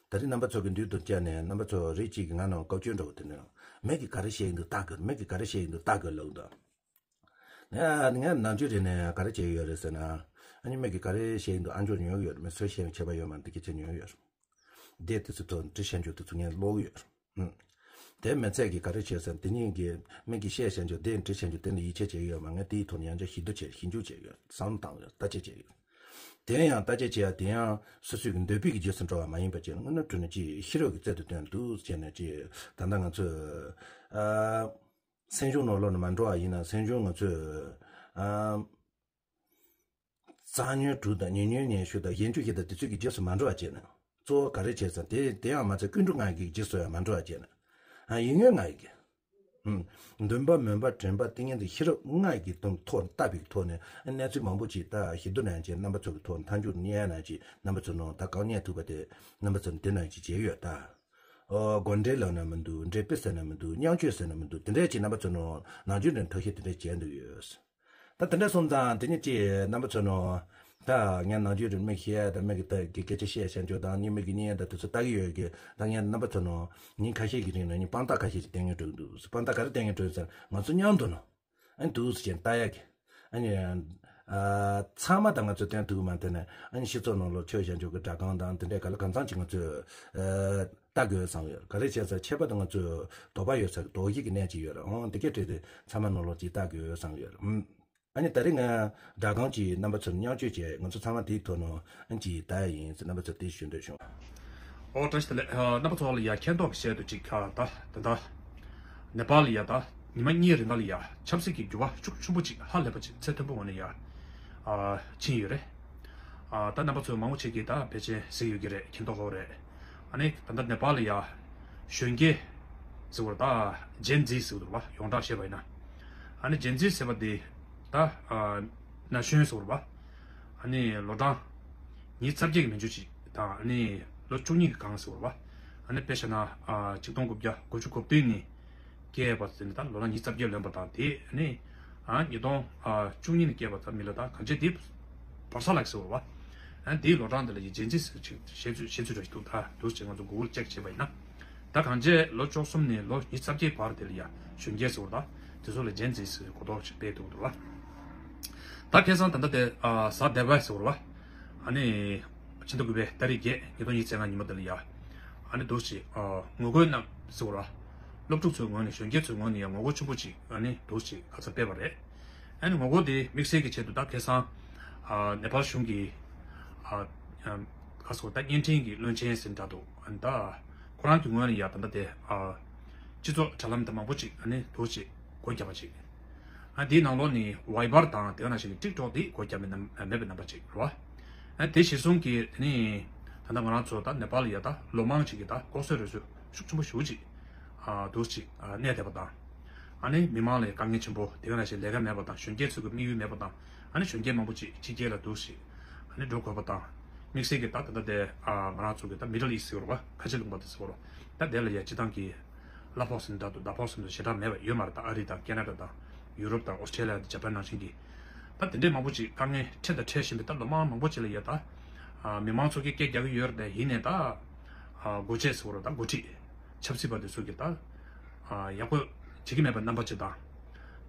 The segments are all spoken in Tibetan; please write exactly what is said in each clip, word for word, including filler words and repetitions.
ད་རེས་རྣམ་པ་ཚོ་གི་མདུན་དུ་བཅར་ནས་རྣམ་པ་ཚོ་རེ་གཅིག་གིས་ང་ནང་བཀའ་བཀྱོན་འདྲ་བོ་དེ་འདྲ། མི་གིས་ག་རེ་བཤད་ཡིན་འདུག་ལྟ་དགོས། མི་གིས་ག་རེ་བཤད་ཡིན་འདུག་ལྟ་དགོས་ལབ་འདུག་ང་ང་ནམ་རྒྱུན་རེ་ནས་ག་རེ་བྱས་ཡོད་རེད་ཟེར་ན། ཨ་ནི་མི་གིས་ག་རེ་བཤད་ཡིན་འདུག་ཨ་འཇོག་ཉོ་གི་ཡོད་རེད། མི་སུ་བཤད་ཡང་ཁྱད་པར་ཡོད་མ་རེད། འདི་སྐད་ཆ་ཉོ་གི་ཡོད་རེད། དེ་དེ་ཚོ་ཐོག་འདྲི་བཤད་འཇོག་དེ་ཚོ་ངས་ཀློག་གི་ཡོད་རེད། ཧུམ། དེ་མི་ཚད་ཀྱིས་ག་རེ་བྱས་ཟེར་ན། དེ་གཉིས་ཀྱིས་མི་གིས་བཤད་བཤད་འཇོག་དེ་འདྲི་བཤད་འཇོག་དེ་ལ་ཡིད་ཆེས་བྱེད་ཀྱི་ཡོད་མ་རེད། ངས་དེའི་ཐོག་ནས་ཡང་བསྐྱར་ཞིབ་ཏུ་བྱས། ཞིབ་འཇུག་བྱས་ཡོད། བསམ་བློ་བཏང་ཡོད། བརྟག་དཔྱད་བྱས་ཡོད། དེ་ཡང་བརྟག་དཔྱད་བྱེད་ཡ་དེ་ཡང་སོ་སོའི་གི་འདོད་པའི་གི་རྗེས་སུ་འགྲོ་བ་མ་ཡིན་པ་བྱས་ན། དངོས་གནས་དྲང་གནས་ཅིག་ཤེས་རབ་ཀྱི་རྩལ་དུ་བཏོན་འདུག་བྱས་ནས་ཅིག་ད་ལྟ་ང་ཚོས་ཨ་སེམས་བྱུང་ནང་ལོགས་ནས་མ་འགྲོ་བ་ཡིན་ན། སེམས་བྱུང་ང་ཚོས་ཨ་གཙང་ཉོན་དྲུག་དང་ཉེ་ཉོན་ཉེ་ཤོས་དང་གཞན་གྱི་ཤེས་དང་དེ་ཚོའི་གི་རྗེས་སུ་མ་འགྲོ་བ་བྱས་ན། གཙོ་བོ་ག་རེ་བྱས་ཟེར་ན། དེ་དེ་ཡང་མ་ཚད་ཀུན་འགྲོ་ལྔ་ཡི་གི་རྗེས་སུ་ཡང་མ་འགྲོ་བ་བྱས་ན། ཨ་ཡིད་ངན་ལྔ་ཡི་གི་ཨུམ། འདུན་པ་མུན་པ་དྲན་པ་ཏིང་ངེ་འཛིན་ཤེས་རབ་ལྔ་ཡི་གི་དོན་ཐོག་ནས་བལྟ་བའི་ཐོག་ནས། ཨ་གནས་ཚུལ་མང་པོ་ཅིག་ད་ཞིབ་ཏུ་ནས་ཀྱི་རྣམ་པ་ཚོ་གི་ཐོག་མཐའ་མཇུག་ཏུ་སྙན་ན་ཅིག་རྣམ་པ་ཚོ་ནང་ད་གང་སྙན་ཐུབ་པ་དེ་རྣམ་པ་ཚོ་ནང་དེ་ནང་ཅིག་བྱས་ཡོད་ད། ཨོ་དགོངས་འགྲེལ་ལབ་ན་མི་འདུག་འགྲེལ་པ་ཟེར་ན་མི་འདུག་མཉམ་སྤྱོད་ཟེར་ན་མི་འདུག་དེ་འདྲས་ཅིག་རྣམ་པ་ཚོ་ནང་ནམ་རྒྱུན་ནས་ཐབས་ཤེས་དེ་འདྲས་བྱས་འདུག་ཡོད། ད་དེ་འདྲ་སོང་ཙང་དེ་ནས་ཅིག་རྣམ་པ་ཚོ་ནང་ད་ངས་ནམ་རྒྱུན་རེ་མི་ཤེས་ཡ་དང་མི་གི་ད་གི་སྐད་ཆ་བཤད་བཤད་འཇོག་དང་ནི་མི་གི་བརྙན་དང་དེ་ཚོ་ལྟ་གི་ཡོད་གི། ད་ངས་རྣམ་པ་ཚོ་ནང་ཉིན་ཁ་ཤས་ཀྱི་རིང་ལ་ནི་དཔང་རྟགས་ཁ་ཤས་ཀྱི་སྟེང་ནས་འགྲོ་གི་འདུག་དཔང་རྟགས་ག་རེ་སྟེང་ནས་འགྲོ་ཡོད་ཟེར་ན། ང་ཚོ་མཉམ་དུ་ནང་ཨ་འདུག་སེ་བྱས་ལྟ་ཡ་གི། ཨ་ནི་ཨ་ཚང་མ་ད་ང་ཚོ་སྟོན་ཐུབ་ཀྱི་མ་རེད་དེ་ནས། ཨ་ནི་སྤྱི་ཚོགས་ནང་ལོགས་ཆོས་བྱ་འཇོག་གི་སྒྲ་གང་དང་དེ་འདྲས་ག་ལ་གང་འཚམ་ཅིག་ང་ཚོས་ཨ་ལྟ་དགོས་བསམ་ཡོད། ག་རེ་བྱས་ཟེར་ན་ཁྱད་པར་དུ་ང་ཚོས་དོགས་པ་ཡོད་ས་གི་དོགས་གཞི་གི་གནས་ཅིག་ཡོད་རེད། འོང་དེ་གས་བྲིས་ཏེ་ཚང་མ་ནང་ལོགས་ཅིག་ལྟ་དགོས་བསམ་ཡོད་རེད། ཨུམ། ཨ་ནི་ད་རེས་ང་སྒྲ་གང་ཅིག་རྣམ་པ་ཚོར་མཉམ་སྤྱོད་བྱས། ང་ཚོ་ཚང་མ་དེའི་ཐོག་ནང་ཨ་ཅིག་ལྟ་ཡ་ཡིན་ཟེར་རྣམ་པ་ཚོར་དེ་ཞུ་འདོད་བྱུང་། ཨོ་བཀྲ་ཤིས་བདེ་ལེགས། ཨ་རྣམ་པ་ཚོ་ལ་ཡ་མཁྱེན་རྟོགས་ཀྱི་ཆེད་དུ་ཅིག་ཨ་ད་ད་ལྟ་ནེ་པཱལ་ལ་ཡ་ད་ཉི་མ་གཉིས་རིང་ག་ལ་ཡ་ཆབ་སྲིད་ཀྱི་འགྱུར་བ་ཤུགས་ཆེན་པོ་ཅིག་ཧ་ལས་པ་ཅིག་ཚད་མཐོན་པོ་ངང་ནས་ཡ་ཨ་ཕྱིན་ཡོད་རེད། ཨ་ད་རྣམ་པ་ཚོ་མང་པོ་ཅིག་གིས་ད་ཕལ་ཆེར་གཟིགས་ཡོད་ཀྱི་རེད། མཁྱེན་རྟོགས་ཡོད་རེད། ཨ་ནི་ད་ལྟ་ནེ་པཱལ་ལ་ཡ་གཞོན་སྐྱེས་ཟེར་བ་རེད་པ། ཇེན་ཛི་ཟེར་བ་རེད་པ། ཡོངས་གྲགས་བཤད་པ་ཡིན་ན། ཨ་ནི་ཇེན་ཛི་ཟེར་བ་དེ་ད་ཨ་ན་གཞོན་ཟེར་བ་རེད་པ། ཨ་ནི་ལོ་གྲངས་ཉི་ཤུ་རྩ་བརྒྱད་ཀྱི་མན་ཆད་ཅིག་དང་། ཨ་ནི་ལོ་བཅུ་གཉིས་ཀྱི་སྒང་ཟེར་བ་རེད་པ། ཨ་ནི་དཔེ་བཞག་ན་ཨ་ཆིག་སྟོང་དགུ་བརྒྱ་དགུ་བཅུ་གོ་བདུན་ནས་སྐྱེས་པ་ཟེར་ནས་ད་ལོ་ན་ཉི་ཤུ་རྩ་བརྒྱད་ལོན་པ་དང་། དེ་ནི་ཨ་ཉིས་སྟོང་བཅུ་གཉིས་ནས་སྐྱེས་པ་ད་མི་ལ་ད་གང་ཅི་དེ་བར་ས་ལ་ཟེར་བ་རེད་པ། ཨ་དེའི་ལོ་གྲངས་དེ་ལ་ཡི་ཇེན་ཛི་ཟེར་ཅིག་བཤད་ཚུལ་བཤད་ཚུལ་འདྲ་ཞིག་འདུག་ད་འདུག་ཅེས་ང་ཚོ་གུ་གུལ་ཅེག་བྱས་པ་ཡིན་ན། ད་གང་ཅི་ལོ་བཅུ་གསུམ་ནས་ལོ་ཉི་ཤུ་རྩ་བརྒྱད་བར་དེ་ལ་ཡ་གཞོན་སྐྱེས་ཟེར་བ་རེད་པ། དེ་ཚོ་ལ་ཇེན་ཛི་ཟེར་གོ་རྟོགས་ཅིག་སྤེལ་འདུག་འདུག་པ། ད་ཁ་སང་ད་ལྟ་དེ་ཨ་གཟའ་ཟླ་བ་ཟེར་བ་རེད་པ། ཨ་ནི་ཕྱི་ཟླ་དགུ་པའི་ཏ་རིག་བརྒྱད་ཉིས་སྟོང་ཉི་ཤུ་རྩ་ལྔ་ཉི་མ་དེ་ལ་ཡ་ཨ་ནི་འདུག་ཅེས་ཨ་ངོ་རྒོལ་གནང་ཟེར་བ་རེད་པ། སློབ་ཕྲུག་ཚོའི་ངོས་ནས་གཞོན་སྐྱེས་ཚོའི་ངོས་ནས་ཡ་ངོ་རྒོལ་ཆེན་པོ་ཅིག་ཨ་ནི་འདུག་ཅེས་ཁ་སང་སྤེལ་བ་རེད། ཨ་ནི་ངོ་རྒོལ་དེ་དམིགས་བསལ་གྱི་ཆེད་དུ་ད་ཁ་སང་ཨ་ནེ་པཱལ་གཞུང་གི་ཨ་ཨ་ག་ཟེར་ད་བརྙན་འཕྲིན་གྱི་བློན་ཆེན་ཟེར་འདྲ་འདུག་ཨ་ནི་ད་ཁོ་རང་གི་ངོས་ནས་ཡ་ད་ལྟ་དེ་ཨ་སྤྱི་ཚོགས་དྲ་ལམ་དེ་མང་པོ་ཅིག་ཨ་ནི་འདུག་ཅེས་སྒོ་བརྒྱབ་པ་ཅིག་ཨ་དེའི་ནང་ལོགས་ནས་ཝའི་བར་དང་དེ་ག་ནང་བཞིན་གྱི་ཊིག་ཊོག་དེ་སྒོ་བརྒྱབ་མེད་ན་མེད་པའི་རྣམ་པ་ཅིག་རེད་པ། ཨ་དེ་གཞིར་བཟུང་གིས་དེ་ནི་ད་ལྟ་ང་རང་ཚོ་ད་ནེ་པཱལ་ལ་ཡ་ད་ལོ་མང་ཅིག་གི་ད་ལྐོག་ཟ་རུལ་སུངས་ཤུགས་ཆེན་པོ་ཞེ་པོ་ཅིག་ཨ་འདུག་ཅིག་ཨ་གནས་བསྡད་པ་དང་། ཨ་ནི་མི་མང་ལ་དཀའ་ངལ་ཆེན་པོ། དེ་ག་ནང་བཞིན་ལས་ཀ་མེད་པ་དང་། གཞོན་སྐྱེས་ཚོ་གི་དམིགས་ཡུལ་མེད་པ་དང་། ཨ་ནི་གཞོན་སྐྱེས་མང་པོ་ཅིག་ཕྱི་རྒྱལ་ལ་འདུག་ཅིག་ཨ་ནི་འགྲོ་དགོས་པ་དང་། དམིགས་བསལ་གྱི་ད་ད་ལྟ་དེ་ཨ་ང་རང་ཚོ་གི་ད་མི་ཌལ་ཨིསཊ་ཟེར་བ་རེད་པ། ཁ་ཆེ་ལུང་པ་དེ་ཟེར་བ་རེད་པ། ད་དེ་ལ་ཡ་སྤྱི་བཏང་གི་གླ་ཕོགས་ཟེར་ན་འདྲ་འདུག་ཟླ་ཕོགས་ཟེར་ན་འདྲ་ཞེ་དྲག་མེད་པ་ཡོད་མ་རེད། ད་ཨ་རི་དང་ཁེ་ན་ཌ་དང་ཡུ་རོབ་དང་ཨོ་སི་ཊེ་ལི་ཡ་དང་ཇ་པན་ནང་བཞིན་གྱི་ད་དེ་འདྲས་མང་པོ་ཅིག་དཀའ་ངལ་འཕྲད་དང་འཕྲད་བཞིན་པའི་ད་ལོ་མང་མང་པོ་ཅིག་ལ་ཡ་ད་ཨ་མི་མང་ཚོ་གིས་སྐད་རྒྱག་གི་ཡོད་རེད། དེ་ཡིན་ནའི་ད་ཨ་འགོ་བྱེད་ཟེར་བ་རེད་པ། ད་འགོ་ཁྲིད་ཆབ་སྲིད་པ་དེ་ཚོ་གིས་ད་ཨ་ཡག་པོ་བྱེད་ཀྱི་མེད་པའི་རྣམ་པ་ཅིག་དང་།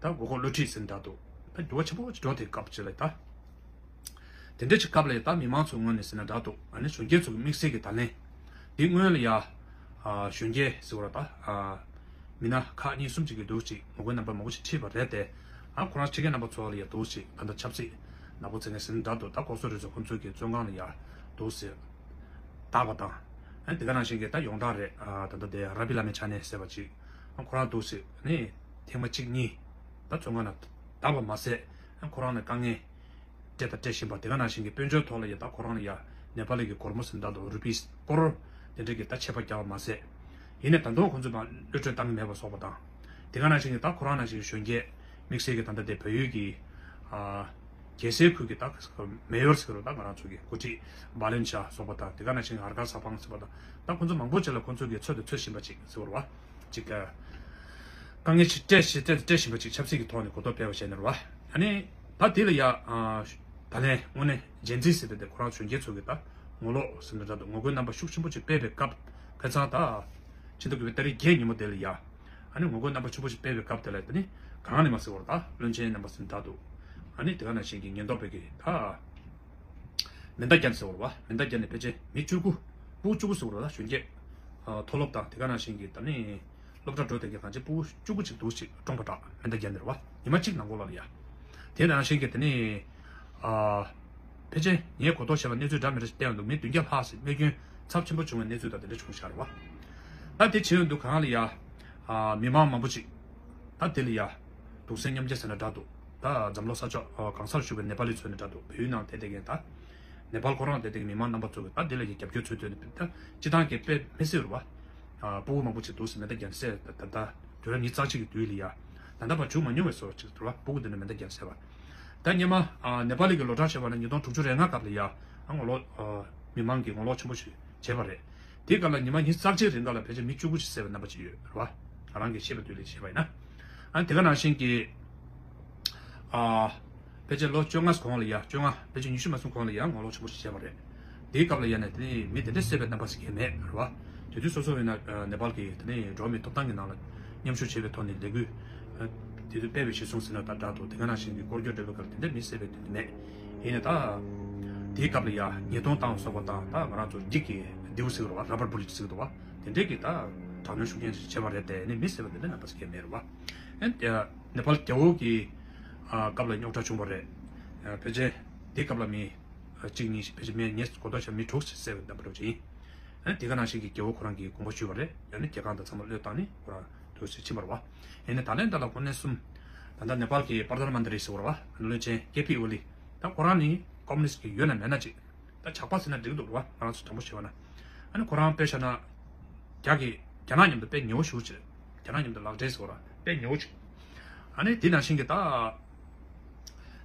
ད་མགོ་སྐོར་བསླུ་བྲིད་ཟེར་ན་འདྲ་འདུག་ད་འགྱུར་བ་ཆེན་པོ་ཅིག་འགྲོ་དེ་སྐབས་ཅིག་ལ་ད། དེ་འདྲ་ཅིག་སྐབས་ལ་ད་མི་མང་ཚོའི་ངོས་ནས་ཟེར་ན་འདྲ་འདུག་ཨ་ནི་གཞོན་སྐྱེས་ཚོ་གི་དམིགས་བསལ་གྱི་ད་ལན་འདི་སྔོན་ལ་ཡ་ཨ་གཞོན་སྐྱེས་ཟེར་བ་རེད་པ། ཨ་མི་སྣ་ཁག་གཉིས་གསུམ་ཅིག་གིས་འདུག་ཅིག་ངོ་རྒོལ་རྣམ་པ་མང་པོ་ཞིག་ཁྲིད་པ་རེད་དེ། ཨ་ཁོ་རང་ཕྱི་རྒྱལ་རྣམ་པ་ཚོ་ལ་ཡ་འདུག་ཅིག་ད་ལྟ་ཆབ་སྲིད་ནག་པོ་བྱས་ནས་ཟེར་ན་འདྲ་འདུག་ད་ལྐོག་ཟ་རུལ་སུངས་ཁོ་ཚོ་གི་བཙོན་ཁང་ལ་ཡ་འདུག་ཟེར་བཏང་བ་དང་། ཨ་དེ་ག་ནང་བཞིན་གྱི་ད་ཡོངས་གྲགས་རེད། ཨ་ད་ལྟ་དེ་ར་བི་བླ་མའི་ཆ་ནས་ཟེར་བ་ཅིག་ཨ་ཁོ་རང་འདུག་ཟེར་ནས་ཐེངས་མ་གཅིག་གཉིས་ད་བཙོན་ཁང་ནང་བསྡད་པ་མ་ཟད། ཨ་ཁོ་རང་ལ་དཀའ་ངལ་སྤྲད་དང་སྤྲད་བཞིན་པ། དེ་ག་ནང་བཞིན་གྱི་དཔལ་འབྱོར་ཐོག་ལ་ཡ་ད་ཁོ་རང་ལ་ཡ་ནེ་པ་ལི་གི་སྒོར་མོ་ཟེར་ན་འདྲ་འདུག་རུ་པིས་སྐོར་དེ་འདྲ་གི་ད་ཆད་པ་བརྒྱབ་པ་མ་ཟད། ཡིན་ནའི་ད་དུང་ཁོ་ཚོས་མར་གློད་གྲོལ་བཏང་གི་མེད་པ་སོགས་པ་དང་། དེ་ག་ནང་བཞིན་གྱི་ད་ཁོ་རང་ནང་བཞིན་གྱི་གཞོན་སྐྱེས་དམིགས་བསལ་གྱི་ད་ལྟ་དེ་བལ་ཡུལ་གྱི་ཨ་རྒྱལ་སའི་ཁུལ་གྱི་ད་མེ་ཡོར་ཟེར་བ་ད་ང་རང་ཚོ་གི་འགོ་ཁྲིད་བྷ་ལན་ཤ་སོགས་པ་དང་། དེ་ག་ནང་བཞིན་ཧར་ཀར་ས་ཕང་ཟེར་བ་དང་། ད་ཁོ་ཚོ་མང་པོ་ཅིག་ལ་ཁོ་ཚོ་གི་འཚོལ་དང་འཚོལ་བཞིན་པ་ཅིག་ཟེར་བ་རེད་པ། ཅིག་ཨ་དཀའ་ངལ་ཅིག་སྤྲད་བཞིན་སྤྲད་སྤྲད་བཞིན་པ་ཅིག་ཆབ་སྲིད་ཀྱི་ཐོག་ནས་གོ་རྟོགས་སྤེལ་བ་བྱས་ནས་རེད་པ། ཨ་ནི་ད་དེ་ལ་ཡ་ཨ་ད་ལན་དངོས་གནས་ཇེན་ཛི་ཟེར་དེ་དེ་ཁོ་རང་གཞོན་སྐྱེས་ཚོ་གི་ད་ ངོ་ལོག་ཟེར་ནས་འདྲ་འདུག་ངོ་རྒོལ་རྣམ་པ་ཤུགས་ཆེན་པོ་ཅིག་སྤེལ་བའི་སྐབས་ཁ་སང་ད། ཕྱི་ཟླ་དགུ་པའི་ཏ་རིག་བརྒྱད་ཉིན་མོ་དེ་ལ་ཡ། ཨ་ནི་ངོ་རྒོལ་རྣམ་པ་ཆེན་པོ་ཞིག་སྤེལ་བའི་སྐབས་དེ་ལ་དེ་ནི་གང་ནས་མ་ཟེར་བར་ད་བློན་ཆེན་རྣམ་པ་ཟིན་དྲག་འདུག་ཨ་ནི་དེ་ག་ནང་བཞིན་གྱི་ཉེན་རྟོག་པས་ཀྱི་ད། མེ་མདའ་བརྒྱབ་ཟེར་བར་བ་མེ་མདའ་བརྒྱབ་ནས་ཕལ་ཆེར་མི་བཅུ་དགུ། ཕྲུ་གུ་བཅུ་དགུ་ཟེར་བར་ད་གཞོན་སྐྱེས། མཐོ་སློབ་དང་དེ་ག་ནང་བཞིན་གྱི་ད་ནི། སློབ་གྲྭ་འགྲོ་དེ་གའི་གང་ཅི་ཕྲུ་གུ་བཅུ་དགུ་ཅིག་འདུག་ཅིག་བཀྲོངས་པ་འདྲ་མེ་མདའ་བརྒྱབ་ནས་རེད་བ། ཉི་མ་གཅིག་ནང་ལོགས་ལ་ལ་ཡ། དེ་ནང་བཞིན་གྱི་དེ་ནི། ཨ། ཕལ་ཆེར་ངས་གོ་རྟོགས་བྱས་པ་གནས་ཚུལ་འདྲ་མི་འདྲ་ཞིག་བལྟས་ཡོང་འདུག་མི་བདུན་བརྒྱ་ལྷག་ཟིན་རྨས་སྐྱོན་ཚབས་ཆེན་པོ་བྱུང་བའི་གནས་ཚུལ་དང་དེ་འདྲ་བྱུང་ཤག་རེད་བ། ད་དེ་བྱས་ཡོང་འདུག་གང་ལ་ཡ། ཨ། མི་མང་མང་པོ་ཅིག་ད་དེ་ལ་ཡ། གདུང་སེམས་མཉམ་སྐྱེད་ཟེར་ན་འདྲ་འདུག་ད་འཛམ་གླིང་ས་ཕྱོགས་གང་སར་བཞུགས་པའི་ནེ་པ་ལི་ཚོ་ནས་འདྲ་འདུག་བོད་ཡུལ་ནང་བསྡད་བསྡད་མཁན་ད། ནེ་པ་ལི་ཁོ་རང་བསྡད་བསྡད་མཁན་མི་མང་རྣམ་པ་ཚོ་གིས་ད་དེ་ལ་ཡ་རྒྱབ་སྐྱོར་འཚོལ་འདོད་ནས་ད་སྤྱི་བཏང་གི་དཔེ་མི་སྲིད་རེད་བ། ཕྲུ་གུ་མང་པོ་ཅིག་འདུག་ཟེར་མེ་མདའ་བརྒྱབ་བསད་ད་ད་ད་དུས་རབས་ཉི་ཤུ་རྩ་གཅིག་གི་དུས་ལ་ཡ། ད་ལྟ་བར་བྱུང་མ་མྱོང་བའི་བཟོ་ཅིག་འདུག་བ་ཕྲུ་གུ་འདི་འདྲ་མེ་མདའ་བརྒྱབ་བསད་པ། ད་སྔོན་མ་ནེ་པ་ལི་གི་ལོ་གྲངས་བྱས་པ་ན་ཉིས་སྟོང་དྲུག་ཅུ་རེ་ལྔ་སྐབས་ལ་ཡ་ཨ་ངོ་ལོག་མི་མང་གིས་ངོ་ལོག་ཆེན་པོ་ཞིག་བྱས་པ་རེད། དེའི་སྐབས་ལ་ཉི་མ་ཉི་ཤུ་རྩ་གཅིག་རིང་ག་ལ་ཕལ་ཆེར་མི་བཅུ་དགུ་ཞིག་བསད་པའི་རྣམ་པ་ཅིག་ཡོད་རེད་བ། ང་རང་གིས་ཤེས་པའི་དུས་ལ་བཤད་པ་ཡིན་ན། ཨ་དེ་ག་ནང་བཞིན་གྱི། ཨ། ཕལ་ཆེར་ལོ་བཅོ་ལྔ་གོང་ལ་ཡ་བཅོ་ལྔ་ཕལ་ཆེར་ཉི་ཤུ་མ་སོང་གོང་ལ་ཡ་ངོ་ལོག་ཆེན་པོ་ཞིག་བྱས་པ་རེད། དེའི་སྐབས་ལ་ཡ་ནས་དེ་ནི་མི་དེ་འདྲ་བསད་པའི་རྣམ་པ་ཞིག་གས་མེད་རེད་བ། དེ་དུས་སོ་སོ་ཡིན་ན་ནེ་པ་ལི་གི་དེ་ནི་འགྲོ་བ་མིའི་ཐོབ་ཐང་གི་ནང་ལ་མཉམ་ཞུགས་བྱེད་པའི་ཐོག་ནས་ལས་འགུལ། དེ་དུས་སྤེལ་བའི་གཞི་བཟུང་ཟེར་ན་ད་འདྲ་འདུག་དེ་ག་ནང་བཞིན་གྱི་སྐོར་སྐྱོད་འགྲོ་བའི་སྐབས་དེ་འདྲ་མི་བསད་པའི་དུས་དེ་མེད། ཡིན་ནའི་ད། དེའི་སྐབས་ལ་ཡ་ཉེས་རྡུང་བཏང་སོགས་པ་དང་ད་ང་རང་ཚོ་འགྱིག་གི་མདེའུ་ཟེར་བ་ར་བར་བུ་ལེ་ཊི་ཟེར་འདུག་བ། དེ་འདྲས་ཀྱི་ད་དྲག་གནོན་ཤུགས་རྐྱེན་ཞིག་བྱས་པ་རེད་དེ་ནི་མི་བསད་པ་དེ་འདྲ་རྣམ་པ་ཞིག་གས་མེད་རེད་བ། ཨེ་ནེ་པ་ལི་རྒྱལ་པོ་གི་སྐབས་ལ་རྙོག་དྲ་བྱུང་བ་རེད། ཕལ་ཆེར་དེའི་སྐབས་ལ་མི་གཅིག་གཉིས་ཕལ་ཆེར་མི་ངས་གོ་རྟོགས་བྱས་མི་དྲུག་ཞིག་བསད་པའི་རྣམ་པ་འདྲ་ཅིག་ཡིན། དེ་ག་ནང་བཞིན་གྱི་རྒྱལ་པོ་ཁོ་རང་གིས་དགོངས་པ་ཞུས་པ་རེད། ཡང་ན་རྒྱལ་ཁང་དང་ཚང་མ་བློས་བཏང་ནས་ཁོ་རང་དུ་ཕྱིན་པ་རེད་བ། ཡིན་ནའི་ད་ལན་ད་ལ་གོ་གནས་གསུམ། ད་ལྟ་ནེ་པ་ལི་གི་པར་དར་མན་དི་རི་ཟེར་བ་རེད་བ། བློན་ཆེན་ཀེ་པི་ཨོ་ལི། ད་ཁོ་རང་ནི་ཀོ་མུ་ནི་སི་ཊི་གི་ཡོད་ན་མེད་ན་ཅིག་ད་ཇག་པ་ཟེར་ན་འགྲིག་འདུག་རེད་བ། ང་རང་ཚོ་དྲང་པོ་བཤད་པ་ན། ཨ་ནི་ཁོ་རང་དཔེ་བཞག་ན། རྒྱ་གི་རྒྱ་ནག་མཉམ་དུ་དཔེ་ཉེ་བོ་ཞེ་པོ་ཅིག་རྒྱ་ནག་མཉམ་དུ་ལག་འབྲེལ་ཟེར་བ་རེད་དཔེ་ཉེ་བོ་ཅིག་ཨ་ནི་དེ་ནང་བཞིན་གྱི་ད།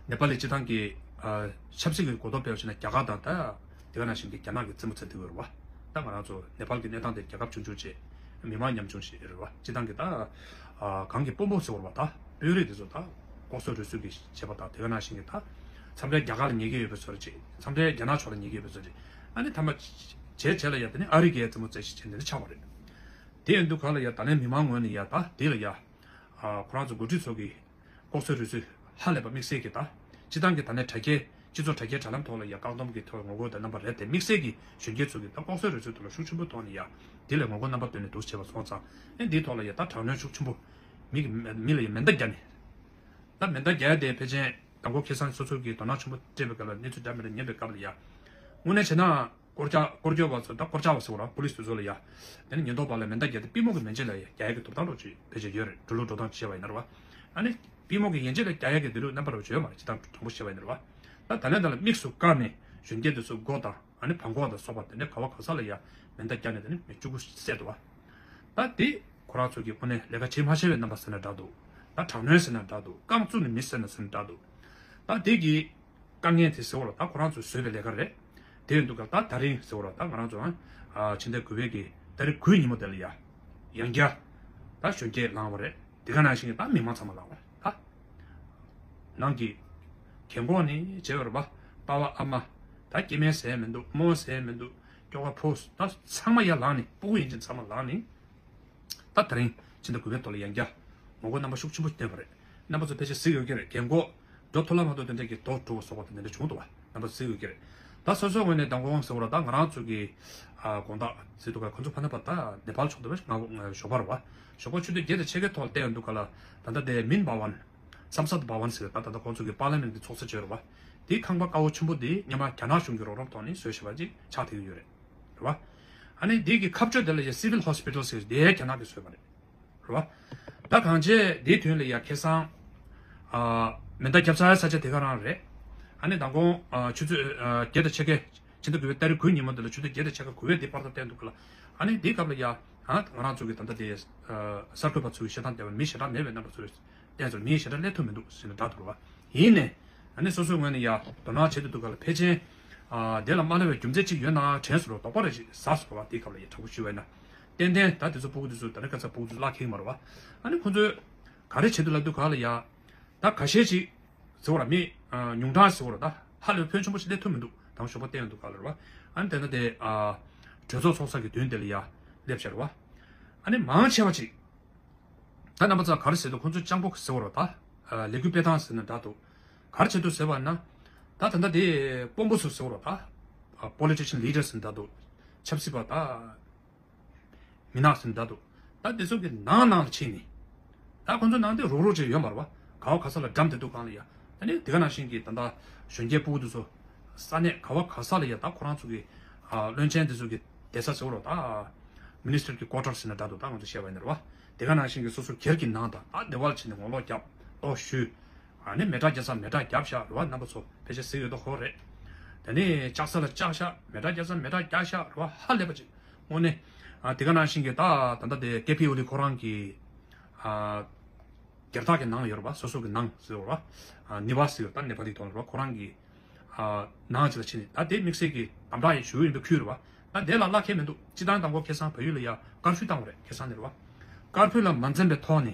ནེ་པ་ལི་སྤྱི་བཏང་གི་ཨ་ཆབ་སྲིད་ཀྱི་གོ་རྟོགས་སྤེལ་བ་བྱས་ན་རྒྱ་གར་དང་ད་དེ་ག་ནང་བཞིན་གྱི་རྒྱ་ནག་གི་རྩེད་མོ་རྩེ་བསྡད་ཡོད་རེད་བ། ད་ང་རང་ཚོ་ནེ་པ་ལི་གི་གནས་སྟངས་དེ་རྒྱལ་ཁབ་ཆུང་ཆུང་བྱས། མི་མང་ཉམ་ཆུང་བྱས་རེད་བ། སྤྱི་བཏང་གི་ད་ཨ་གང་གི་དཔོན་པོ་ཟེར་བ་རེད་བ། ད་དཔོན་རིགས་དེ་ཚོ་ད་ལྐོག་གསོད་རུལ་སུངས་ཀྱི་བྱས་པ་དང་དེ་ག་ནང་བཞིན་གྱི་ད་མཚམས་རེ་རྒྱ་གར་ལ་ཉེ་གི་ཡོད་པའི་བཟོ་འདྲ་ཅིག་མཚམས་རེ་རྒྱ་ནག་ཕྱོགས་ལ་ཉེ་གི་ཡོད་པའི་བཟོ་འདྲ་ཅིག་ཨ་ནི་མཐའ་མ་བྱས་བྱས་ལ་ཡ་དེ་ནི་ཨ་རི་གའི་རྩེད་མོ་རྩེ་ཞིག་བྱས་འདི་འདྲ་ཆགས་པ་རེད། དེ་ཡིན་དུས་ག་ལ་ཡ་ད་ལན་མི་མང་ངོས་ནས་ཡ་ད་དེ་ལ་ཡ། ཨ་ཁོ་རང་ཚོ་འགོ་ཁྲིད་ཚོ་གིས་ལྐོག་གསོད་རུལ་སུངས་ཧ་ལས་པ་དམིགས་བསལ་གྱི་ད། སྤྱི་བཏང་གི་ད་ལན་དྲ་རྒྱའི་སྤྱི་ཚོགས་དྲ་རྒྱའི་དྲ་ལམ་ཐོག་ལ་ཡ་བཀག་སྡོམ་གྱི་ཐོག་ངོ་རྒོལ་དང་རྣམ་པ་རེད་དེ་དམིགས་བསལ་གྱི་གཞོན་སྐྱེས་ཚོ་གིས་ད་ལྐོག་གསོད་རུལ་སུངས་ཐོག་ལ་ཤུགས་ཆེན་པོའི་ཐོག་ནས་ཡ། དེ་ལས་ངོ་རྒོལ་རྣམ་པ་བཏོན་ནས་འདུག་བྱས་པ་སོང་ཙང་ཨེ་འདིའི་ཐོག་ལ་ཡ་ད་དྲག་གནོན་ཤུགས་ཆེན་པོ། མི་གི་མི་ལ་ཡ་མེ་མདའ་བརྒྱབ་ནས། ད་མེ་མདའ་བརྒྱབ་ཡ་དེ་ཕལ་ཆེར་མདང་དགོང་ཁ་སང་སོ་སོ་གིས་དོ་སྣང་ཆེན་པོ་སྤྲད་པའི་སྐབས་ལ་གནས་ཚུལ་འདྲ་མི་འདྲ་ཉན་པའི་སྐབས་ལ་ཡ། དངོས་གནས་བྱས་ན། སྐོར་རྒྱག་སྐོར་སྐྱོད་པ་ཚོ་ད་སྐོར་རྒྱག་པ་ཟེར་བ་ར་པུ་ལིས་དེ་ཚོ་ལ་ཡ། དེ་ནི་ཉེན་རྟོག་པ་ལ་མེ་མདའ་བརྒྱབ་སྟེ་པུས་མོ་གི་མན་ཆད་ལ་ཡ་རྒྱག་ཡ་གི་ཐོབ་ཐང་རོགས་ཅིག་ཕལ་ཆེར་ཡོད་རེད། འགྲོ་ལུགས་འགྲོ་སྟངས་བྱས་པ་ཡིན་ན་རེད་བ། ཨ་ནི་པུས་མོ་གི་ཡན་ཆད་ལ་རྒྱག་ཡ་གི་དེ་ལུགས་རྣམ་པ་རོགས་ཅིག་ཡོད་མ་རེད་སྤྱིར་བཏང་དྲང་པོ་བཤད་པ་ཡིན་ན་རེད་བ། ད་ད་ལན་ད་ལ་དམིགས་སུ་བཀར་ནས་གཞོན་སྐྱེས་དེ་ཚོ་མགོ་དང་ཨ་ནི་བྲང་ཁོག་དང་སོགས་པ་དེ་འདྲ་ག་བ་ག་ས་ལ་ཡ་མེ་མདའ་བརྒྱབ་ནས་དེ་ནི་མི་བཅུ་དགུ་བསད་འདུག་བ། ད་དེ་ཁོ་རང་ཚོ་གི་དངོས་གནས་ལས་ཀ་བྱེད་མ་ཤེས་པའི་རྣམ་པ་ཟེར་ན་འདྲ་འདུག་ད་དྲག་གནོན་ཟེར་ན་འདྲ་འདུག་རྐང་བཙུགས་ནས་མི་བསད་ན་ཟེར་ན་འདྲ་འདུག་ད་དེ་གི་དཀའ་ངལ་དེ་ཟེར་བ་ལ་ད་ཁོ་རང་ཚོས་བཟོས་པའི་ལས་ཀ་རེད། དེ་ཡིན་དུས་ཀ་ད་ད་རིང་ཟེར་བ་ལ་ད་ང་རང་ཚོ་ཨ་ཕྱི་ཟླ་དགུ་པའི་གི་ད་རིང་དགུའི་ཉིན་མོ་དེ་ལ་ཡ། ཡང་བསྐྱར་ད་གཞོན་སྐྱེས་ལངས་པ་རེད། དེ་ག་ནང་བཞིན་གྱི་ད་མི་མང་ཚང་མ་ལངས་པ་རེད་ད། ནང་གི་རྒན་གོག་ནས་བྱས་པ་རེད་པ། པ་ཕ་ཨ་མ། ད་སྐྱེ་དམན་ཟེར་མི་འདུག་རྨོ་ཟེར་མི་འདུག་སྐྱོ་ག་ཕོ་ད་ཚང་མ་ཡར་ལངས་ནས་སྤུ་གུ་ཡིན་ཕྱིན་ཚང་མ་ལངས་ནས། ད་དེ་རིང་ཕྱི་ཟླ་དགུ་པའི་ཐོག་ལ་ཡང་བསྐྱར་ངོ་རྒོལ་རྣམ་པ་ཤུགས་ཆེན་པོ་བཏོན་པ་རེད། རྣམ་པ་ཚོ་ཕལ་ཆེར་གཟིགས་ཡོད་ཀྱི་རེད། རྒན་གོག་འགྲོ་ཐུབ་ལ་མ་ཐུབ་དེ་འདྲ་གི་རྡོ་འགྲོ་བ་སོགས་པ་དེ་འདྲ་བྱུང་འདུག་བ། རྣམ་པ་ཚོ་གཟིགས་ཡོད་ཀྱི་རེད། ད་སོ་སོའི་ངོས་ནས་མདང་དགོང་ཟེར་བ་ལ་ད་ང་རང་ཚོ་གི་ཨ་དགོང་དག་ཟེར་འདུག་ག་ཁོ་ཚོ་ཕ་ན་པ་ད་ནེ་པཱལ་ཕྱོགས་དུ་བས་ང་ཞོགས་པ་རེད་བ། ཞོགས་པ་ཆུ་ཚོད་བརྒྱད་དང་ཕྱེད་ཀའི་ཐོག་ལ་བལྟས་ཡོང་འདུག་ག་ལ་ད་ལྟ་དེ་མིན་པ་ཝན། སམ་སད་པ་ཝན་ཟེར་ད་ད་ལྟ་ཁོང་ཚོ་གི་པར་ལི་མེན་ཊི་གི་ཚོགས་ས་བྱས་རེད་བ། དེའི་ཁང་པ་དཀར་པོ་ཆེན་པོ་དེ་སྔོན་མ་རྒྱ་ནག་གཞུང་གི་རོགས་རམ་ཐོག་ནས་བཟོས་བཞག་པ་ཅིག་ཆགས་བསྡད་ཀྱི་ཡོད་རེད། རེད་བ། ཨ་ནི་འདི་གི་ཁ་གཅོད་དེ་ལ་ཡ་སི་ཝིལ་ཧོ་སི་པི་ཊལ་ཟེར་དེ་རྒྱ་ནག་གིས་བཟོས་པ་རེད། རེད་བ། ད་གང་བྱས་དེའི་དོན་ལ་ཡ་ཁ་སང་། ཨ། མེ་མདའ་བརྒྱབ་ཚར་ས་ཆ་དེ་ག་རང་རེད། ཨ་ནི་མདང་དགོང་། ཨ། ཆུ་ཚོད། ཨ། བརྒྱད་དང་ཕྱེད་ཀའི། ཕྱི་ཟླ་དགུ་པའི་ཏ་རིག་དགུའི་ཉིན་མོ་དེ་ལ་ཆུ་ཚོད་བརྒྱད་དང་ཕྱེད་ཀ་དགུ་པའི་དེ་པར་ད་བསྟན་འདུག་ག་ལ། ཨ་ནི་དེའི་སྐབས་ལ་ཡ། ཨ། ང་རང་ཚོ་གི་ད་ལྟ་དེ། ཨ། གསར་འགོད་པ་ཚོའི་བཤད་སྟངས་བལྟས་པ་མི་ཞེ་དྲག་མེད་པའི་རྣམ་པ་ཚོས། བསྟན་ཚོར་མིའི་ཞེ་དྲག་སླེབས་ཐུབ་མི་འདུག་ཟེར་ནས་བསྒྲགས་འདུག་བ། ཡིན་ནའི། ཨ་ནི་སོ་སོའི་ངོས་ནས་ཡ་དོ་སྣང་བྱེད་དུ་འདུག་ག་ལ་ཕལ་ཆེར། ཨ། དེ་ལ་མ་སླེབས་པའི་རྒྱུ་མཚན་ཅིག་ཡོད་ན་དྲན་སོང་རོགས་དོགས་པ་རེ་ཞིག་ཟ་སོང་རོགས་དེའི་སྐབས་ལ་ཡ་དྲང་པོ་ཞུས་པ་ཡིན་ན། ཏན་ཏན་ད་དེ་ཚོ་ཕྲུ་གུ་དེ་ཚོ་ད་ནི་ཁ་ཚ་ཕྲུ་གུ་དེ་ཚོ་བརླག་ཁེག་མ་རེད་བ། ཨ་ནི་ཁོ་ཚོས་ག་རེ་བྱེད་དུ་ལབ་དུས་ག་ལ་ཡ། ད་ཁ་ཤས་ཅིག་ཟེར་བ་ར་མི། ཨ། ཉུང་གྲངས་ཟེར་བ་ར་ད་ཧ་ལས་ཕོན་ཆེན་པོ་ཞིག་སླེབས་ཐུབ་མི་འདུག་དང་ཞོགས་པ་བལྟས་ཡོང་འདུག་ག་ལ་རེད་བ། ཨ་ནི་དེ་ན་དེ་ཨ་གྲོས་ཚོགས་ཚོགས་ས་གི་མདུན་དེ་ལ་ཡ་སླེབས་ཤར་བ། ཨ་ནི་མང་ཆེ་བ་ཅིག་ད་རྣམ་པ་ཚོ་ག་རེ་ཟེར་འདུག་ཁོང་ཚོ་སྤྱང་པོ་ཟེར་བ་རེད་ད། ལས་འགུལ་སྤེལ་སྟངས་ཟེར་ན་འདྲ་འདུག་ག་རེ་བྱེད་འདུག་ཟེར་བ་ན། ད་ད་ལྟ་དེ་དཔོན་པོ་ཚོ་ཟེར་བ་རེད་ད། Politician leaders ཟེར་ན་འདྲ་འདུག་ཆབ་སྲིད་པ་ད། མི་ནག་ཟེར་ན་འདྲ་འདུག་ད་དེ་ཚོ་གི་ནང་ནང་ལ་ཕྱིན་ནས། ད་ཁོང་ཚོ་ནང་དེ་རོགས་རོགས་ཅིག་ཡོད་མ་རེད་བ། ག་བ་ག་ས་ལ་འགྲམ་དེ་འདུག་གང་ལ་ཡ། ད་ནི་དེ་ག་ནང་བཞིན་གི་ད་ལྟ་གཞོན་སྐྱེས་ཕྲུ་གུ་དེ་ཚོ་ས་གནས་ག་བ་ག་ས་ལ་ཡ་ད་ཁོ་རང་ཚོ་གི་ཨ་བློན་ཆེན་དེ་ཚོ་གི་བསྡད་ས་ཟེར་བ་རེད་ད། Minister གི་quarter ཟེར་ན་འདྲ་འདུག་ད་ང་ཚོ་བཤད་པ་ཡིན་ན་རེད་བ། དེ་ག་ནང་བཞིན་གི་སོ་སོ་སྒེར་གྱི་ནང་དང་ད་སྡེ་བ་ལ་ཕྱིན་ནས་ངོ་ལོག་རྒྱབ་ལྟོ་ཞུས། ཨ་ནི་མེ་སྲེག་རྒྱག་ས་མེ་སྲེག་རྒྱབ་ཤག་རེད་བ། རྣམ་པ་ཚོ་ཕལ་ཆེར་གཟིགས་ཡོད་དོ་ཧོ་རེད། དེ་ནས་ལྕགས་ས་ལ་ལྕགས་ཤག་མེ་སྲེག་རྒྱག་ས་མེ་སྲེག་རྒྱག་ཤག་རེད་བ། ཧ་ལས་པ་ཅིག་དངོས་གནས། ཨ་དེ་ག་ནང་བཞིན་གྱི་ད་ད་ལྟ་དེ་ཀེ་པི་ཨོ་ལི་ཁོ་རང་གི་ཨ་སྒེར་བདག་གི་ནང་ཡོད་རེད་བ། སོ་སོ་གི་ནང་ཟེར་བ་རེད་བ། ཨ་ནི་བ་ཟེར་ད་ནེ་པ་ལི་ཐོག་ལ་རེད་བ། ཁོ་རང་གི་ཨ་ནང་ཅིག་ལ་ཕྱིན་ནས་ད་དེ་དམིགས་བསལ་གྱི་དམ་དྲག་ཡིན་ཞུ་ཡིན་པའི་ཁུལ་རེད་བ། ད་དེ་ལ་བླ་ཁེལ་མི་འདུག་སྤྱི་བཏང་དང་པོ་ཁེ་སང་བལ་ཡུལ་ལ་ཡ་ཀར་ཕུ་བཏང་བ་རེད། ཁེ་སང་ནས་རེད་བ། ཀར་ཕུ་ལ་མ་འཛེམས་པའི་ཐོག་ནས་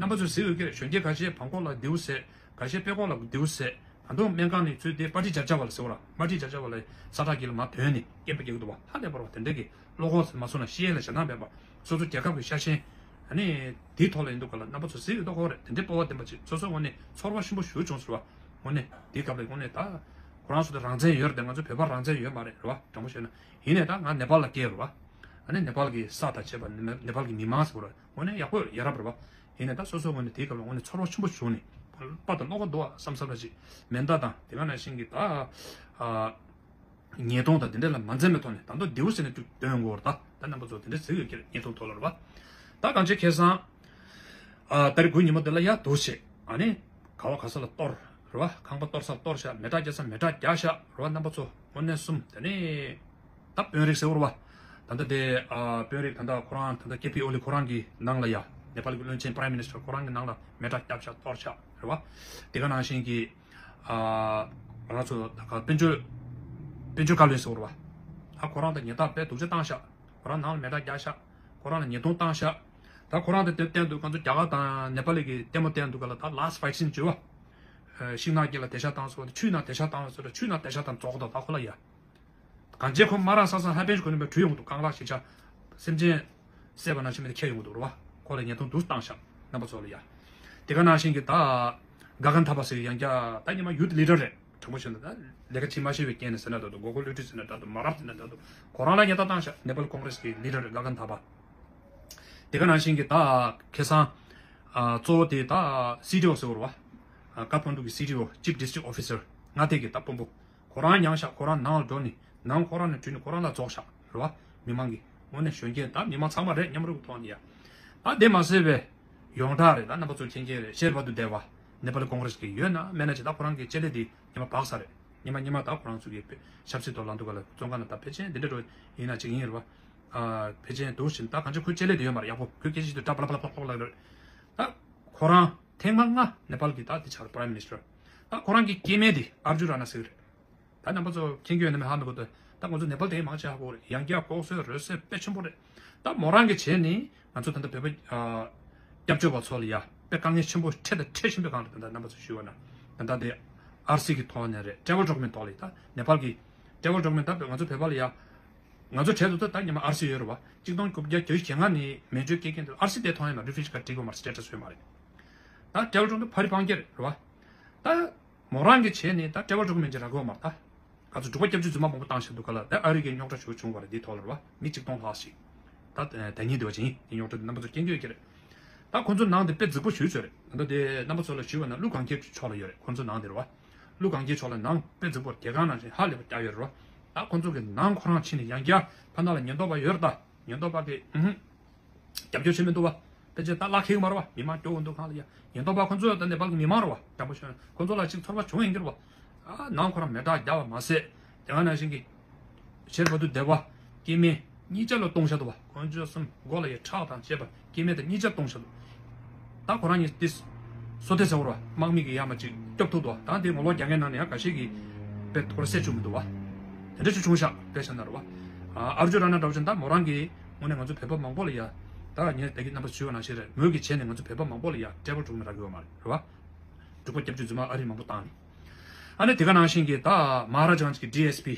རྣམ་པ་ཚོས་གཟིགས་ཡོད་ཀྱི་རེད། གཞོན་སྐྱེས་ཁ་ཤས་བྲང་ཁོག་ལ་རྡེའུ་བསད། ཁ་ཤས་དཔྲལ་ཁོག་ལ་རྡེའུ་བསད། ད་དུང་སྨན་ཁང་ནས་ཚུར་དེ་པ་ཏི་ཇར་ཇར་བ་ལ་ཟེར་བ་ལ། པ་ཏི་ཇར་ཇར་བ་ལ་ས་ཁྲ་གི་ལ་མ་དོན་ནས་སྐད་འབོད་རྒྱག་གི་འདུག་བ། ཧ་ལས་པ་རེད་བ། དེ་འདྲ་གི་བློ་ཁོག་ཚོ་མ་སོང་ན་ཤེས་ཡས་ལ་ཞེད་སྣང་མེད་པ། སོ་སོ་རྒྱལ་ཁབ་ཀྱི་ཤ་ཞེན་ཨ་ནི་དེའི་ཐོག་ལ་ཡིན་འདུག་ག་ལ། རྣམ་པ་ཚོ་གཟིགས་ཡོད་དོ་ཧོ་རེད། དེ་འདྲའི་སྤོབས་པ་ལྡན་པ་ཅིག་སོ་སོ་ངོས་ནས་ཚོར་བ་ཆེན་པོ་ཞེ་པོ་བྱུང་ཟེར་བ། དངོས་གནས་དེའི་སྐབས་ལ་དངོས་གནས་ད་ཁོ་རང་ཚོ་དེ་རང་བཙན་ཡོད་རེད་དེ། ང་ཚོ་བོད་པ་རང་བཙན་ཡོད་མ་རེད་རེད་བ། དྲང་པོ་བཤད་ན། ཡིན་ནའི་ད་ང་ནེ་པཱལ་ལ་སྐྱེས་རེད་བ། ཨ་ནི་ནེ་པཱལ་གྱི་ས་དང་བཅས་པ་ནེ་ནེ་པཱལ་གྱི་མི་མང་ཟེར་བ་རེད། དངོས་གནས་ཡག་པོ་ཡ་རབས་རེད་བ། ཡིན་ནའི་ད་སོ་སོ་ངོས་ནས་དེའི་སྐབས་ལ་དངོས་གནས་ཚོར་བ་ཆེན་པོ་བྱུང་ནས་དཔའ་དང་བློ་ཁོག་འདུག་བ་བསམ་བསམ་ར་ཅིག་མེ་མདའ་དང་དེ་ག་ནང་བཞིན་གྱི་ད་ཨ་ཉེས་རྡུང་དང་དེ་འདྲ་ལ་མ་འཛེམས་པའི་ཐོག་ནས་ད་དུང་རྡེའུ་ཟེར་ནས་ཅིག་འདོན་དགོས་རེད་ད། ད་རྣམ་པ་ཚོ་དེ་འདྲ་ཟེར་ཡོད་ཀྱི་རེད། ཉེས་རྡུང་ཐོག་ལ་རེད་བ། ད་གང་ཅི་ཁེ་སང་ཨ་ཏ་རིག་དགུ་ཉིན་མོ་དེ་ལ་ཡ་འདུག་བྱས། ཨ་ནི་ག་བ་ག་ས་ལ་གཏོར་རེད་བ། ཁང་པ་གཏོར་ས་གཏོར་ཤག་མེ་སྲེག་རྒྱག་ས་མེ་སྲེག་རྒྱག་ཤག་རེད་བ། རྣམ་པ་ཚོ་དངོས་གནས་གསུམ་དེ་ནས་ད་དཔོན་རིགས་ཟེར་བ་རེད་བ། ད་ལྟ་དེ་ཨ་དཔོན་རིགས་ད་ལྟ་ཁོ་རང་ད་ལྟ་ཀེ་པི་ཨོ་ལི་ཁོ་རང་གི་ནང་ལ་ཡ་ནེ་པཱལ་གྱི་བློན་ཆེན་Prime Minister ཁོ་རང་གི་ནང་ལ་མེ་སྲེག་རྒྱབ་ཤག་གཏོར་ཤག་རེད་བ། དེ་ག་ནང་བཞིན་གྱི་ཨ་ང་རང་ཚོ་ད་ག་དཔལ་འབྱོར་དཔལ་འབྱོར་བཀའ་བློན་ཟེར་བ་རེད་བ། ཨ་ཁོ་རང་ད་ཉེས་རྡུང་དཔེ་སྡུག་ཅག་བཏང་ཤག་ཁོ་རང་ནང་ལ་མེ་སྲེག་རྒྱག་ཤག་ཁོ་རང་ལ་ཉེས་རྡུང་བཏང་ཤག་ད་ཁོ་རང་དེ་དེ་བསྟན་འདུག་ང་ཚོ་རྒྱ་གར་དང་ནེ་པཱལ་གྱི་ལྟད་མོ་བསྟན་འདུག་ག་ལ། ད་last fight scene བརྗོད་བ། ཤིང་ནགས་དཀྱིལ་ལ་དེད་ཤག་བཏང་སོང་། ཆུའི་ནང་དེད་ཤག་བཏང་སོང་། ཆུའི་ནང་དེད་ཤག་བཏང་རྫོགས་དང་ད་ཁོ་ལ་ཡ། གང་ཅི་ཁོ་མ་རང་ས་སང་ཧ་པན་ཞིག་ཁོ་ནི་མ་བྲུས་ཡོང་གི་འདུག་རྐང་ལག་ཤི་ཆ། སེམས་ཅན་བསད་པ་ནང་བཞིན་མི་དེ་ཁྱེར་ཡོང་གི་འདུག་རེད་བ། ཁོ་ལ་ཉེས་རྡུང་འདུག་བཏང་ཤག་རྣམ་པ་ཚོ་ལ་ཡ། དེ་ག་ནང་བཞིན་གྱི་ད་ག་གན་ཐ་པ་ཟེར་ཡང་རྒྱ་ད་ཉི་མ་ཡུ་ཐི་ལི་ཌར་རེད། དྲང་པོ་བཤད་ན་ད་ལས་ཀ་བྱེད་མ་ཤེས་པའི་རྐྱེན་ནས་ཟེར་ན་འདྲ་འདུག་མགོ་སྐོར་བསླུ་བྲིད་ཟེར་ན་འདྲ་འདུག་མ་རབས་ཟེར་ན་འདྲ་འདུག་ཁོ་རང་ལ་ཉེས་རྡུང་བཏང་ཤག་ནེ་པཱལ་ཀོང་རེས་ཀྱི་ལི་ཌར་རེད་ག་གན་ཐ་པ། དེ་ག་ནང་བཞིན་གྱི་ད་ཁེ་སང་ཨ་གཙོ་བོ་དེ་ད་སི་ཌི་ཨོ་ཟེར་བ་རེད་བ། ཀ་ཐ་མན་ཌུ་གི་སི་ཌི་ཨོ་Chief District Officer མངའ་སྡེ་གི་ད་དཔོན་པོ། ཁོ་རང་མྱངས་ཤག་ཁོ་རང་ནང་ལ་འགྲོ་ནས་ནང་ཁོ་རང་ནས་བྲོས་ནས་ཁོ་རང་ལ་རྫོགས་ཤག་རེད་བ། མི་མང་གི་དངོས་གནས་གཞོན་སྐྱེས་ད་མི་མང་ཚང་མ་རེད། མཉམ་རུབ་ཐོག་ནས་ཡ། ད་དེ་མ་ཟད་པའི་ཡོངས་གྲགས་རེད། ད་རྣམ་པ་ཚོ་མཁྱེན་མཁྱེན་རེད། ཤེར་བ་དུ་བདེ་བ་ནེ་པཱལ་ཀོང་རེས་ཀྱི་ཡོད་ན་མེད་ན་ཅིག་ད་ཁོ་རང་གི་ལྕེ་ལེ་དེ་ཉི་མ་བག་ས་རེད། ཉི་མ་ཉི་མ་ད་ཁོ་རང་ཚོ་གི་ཆབ་སྲིད་ཐོག་ལ་འདུག་ག་ལ་བཙོན་ཁང་ནང་ད་ཕལ་ཆེར་འདི་འདྲ་འགྲོ་ཡིན་ན་ཅིག་ཡིན་རེད་བ། ཨ་ཕལ་ཆེར་འདུག་བཞིན་ད་གང་ཅི་ཁོའི་ལྕེ་ལེ་དེ་ཡོད་མ་རེད། ཡག་པོ་ཁོའི་སྐད་ཆ་དེ་འདྲ་པ་ལ་པ་ལ་པ་ལ་པ་ལ་རེད། ད་ཁོ་རང་ཐེངས་མ་ལྔ་ནེ་པཱལ་གི་ད་དེ་ཆགས་Prime Minister། ད་ཁོ་རང་གི་སྐྱེ་དམན་དེ་ཨར་ཇུ་ར་ན་ཟེར་གི་རེད། ད་རྣམ་པ་ཚོ་མཁྱེན་གྱི་ཡོད་ན་མེད་ཧ་མི་གོ། ད་ད་ང་ཚོ་ནེ་པཱལ་དེ་མང་ཆེ་ཧ་གོ་རེད། ཡང་བསྐྱར་ལྐོག་གསོད་རོལ་སྲིད་དཔེ་ཆེན་པོ་རེད། ད་མོ་རང་གི་བྱས་ནི་ང་ཚོ་ད་ལྟ་བོད་པ་ཨ་སྐྱབས་བཅོལ་བ་ཚོ་ལ་ཡ་དཔེ་དཀའ་ངལ་ཆེན་པོ་འཕྲད་དང་འཕྲད་བཞིན་པའི་སྒང་ལ། ད་ལྟ་རྣམ་པ་ཚོ་ཞུས་པ་ན་ད་ལྟ་དེ་ཨར་སི་གི་ཐོག་ནས་རེད། Travel Document ཐོག་ལ་ཡ། ད་ནེ་པཱལ་གི་Travel Document ད་ང་ཚོ་བོད་པ་ལ་ཡ། ང་ཚོ་གྲས་དུ་ད་ད་ཉི་མ་ཨར་སི་ཡོད་རེད་བ། གཅིག་སྟོང་དགུ་བརྒྱ་བརྒྱད་ཅུ་གྱ་ལྔ་ནས་མན་ཇུ་སྐྱེལ་མཁན་དེ་ཨར་སི་དེ་མཐོང་ཡ་མ་རེད། Refugee card བྲིས་ཡོད་མ་རེད། Status ཡོད་མ་རེད། ད་Travel Document ཕ་རི་སྤང་རྒྱ་རེད་བ། ད་མོ་རང་གི་བྱས་ནས་ད་Travel Document ཅིག་རག་གི་ཡོད་མ་རེད། ད་ག་ཚོད་འབྲུག་པ་སྐྱབས་བཅོལ་རྫུན་མ་མང་པོ་བཏང་བཞག་འདུག་ག་ལ། ད་ཨ་རི་གི་རྙོག་དྲ་ཞེ་པོ་བྱུང་བ་རེད། འདིའི་ཐོག་ལ་རེད་བ། མི་གཅིག་སྟོང་ལྷག་ཞིག་ད་ད་ཉིན་འདི་བ་ཅིག་ཡིན། འདི་རྙོག་དྲ་འདི་རྣམ་པ་ཚོ་མཁྱེན་གྱི་ཡོད་ཀྱི་རེད། ད་ཁོང་ཚོ་ནང་དེ་དཔེ་རྫིག་པོ་ཞེ་པོ་ཅིག་རེད། ད་ལྟ་དེ་རྣམ་པ་ཚོ་ལ་ཞུས་པ་ན་ཀླུ་གངས་སྐྱིད་ཕྱོགས་ལ་ཡོད་རེད། ཁོང་ཚོ་ནང་དེ་རེད་བ། ཀླུ་གངས་སྐྱིད་ཕྱོགས་ལ་ནང་དཔེ་རྫིག་པོ་རྒྱལ་ཁང་ནང་བཞིན་ཧ་ལས་པ་རྒྱག་ཡོད་རེད་བ། ད་ཁོང་ཚོ་གི་ནང་ཁོ་རང་ཕྱིན་ནས་ཡང་བསྐྱར་ཕ་ནང་ལ་ཉེན་རྟོག་པ་ཡོད་རེད། ད་ཉེན་རྟོག་པ་གི་ཨུ་ཧུ། རྒྱབ་སྐྱོར་བྱེད་མི་འདུག་བ། ཕལ་ཆེར་ད་ལག་ཁེལ་གི་མ་རེད་བ། མི་མང་སྐྱོ་བོ་འདུག་གང་ལ་ཡ། ཉེན་རྟོག་པ་ཁོ་ཚོ་ད་ནེ་པཱལ་གི་མི་མང་རེད་བ། དྲང་པོ་བཤད་ན་ཁོ་ཚོ་ལ་ཅིག་ཚོར་བ་བྱུང་ཡིན་གྱི་རེད་བ། ཨ་ནང་ཁོ་རང་མེ་སྲེག་བརྒྱབ་པ་མ་ཟད། དེ་ག་ནང་བཞིན་གྱི་ཤེར་བ་དུ་བདེ་བ་སྐྱེ་དམན་གཉིས་ཆ་ལ་གཏོང་བཞག་འདུག་བ། ཁོ་ཚོ་གསུམ་མགོ་ལ་ཡ་ཁྲག་དང་བཅས་པ་སྐྱེ་དམན་དང་གཉིས་ཆ་གཏོང་བཞག་འདུག་ད་ཁོ་རང་གཉིས་ཏིས་སོ་ཏེ་ཟེར་བ་རེད་བ། དམག་མི་གི་ཡ་མ་ཅིག་སྐྱོབ་ཐུབ་འདུག་བ། ད་དེ་ངོ་ལོག་རྒྱག་མཁན་ནང་ནས་ཡང་འགའ་ཤས་ཀྱིས་དཔེ་ཐོར་བསད་བཅུག་མི་འདུག་བ། དེ་འདྲ་ཅིག་བྱུང་ཤག་དཔེ་བཤད་ན་རེད་བ། ཨ་ཨར་ཇུ་ར་ན་འདྲ་བོ་ཅིག་ད་མོ་རང་གིས་དངོས་གནས་ང་ཚོ་བོད་པ་མང་པོ་ལ་ཡ། ད་ངས་ད་གིན་རྣམ་པ་ཞུས་པ་ནང་བཞིན་རེད། མོས་གིས་བྱས་ནས་ང་ཚོ་བོད་པ་མང་པོ་ལ་ཡ་ཊེ་བལ་ཌོ་ཀུ་མེན་ཊི་རག་གི་ཡོད་མ་རེད། རེད་བ། འབྲུག་པ་སྐྱབས་བཅོལ་རྫུན་མ་ཨ་རི་མང་པོ་བཏང་ནས། ཨ་ནི་དེ་ག་ནང་བཞིན་གྱི་ད་མ་ཧ་ར་ཇ་གྷན་ཇི་གི་ཌི་ཨེས་པི།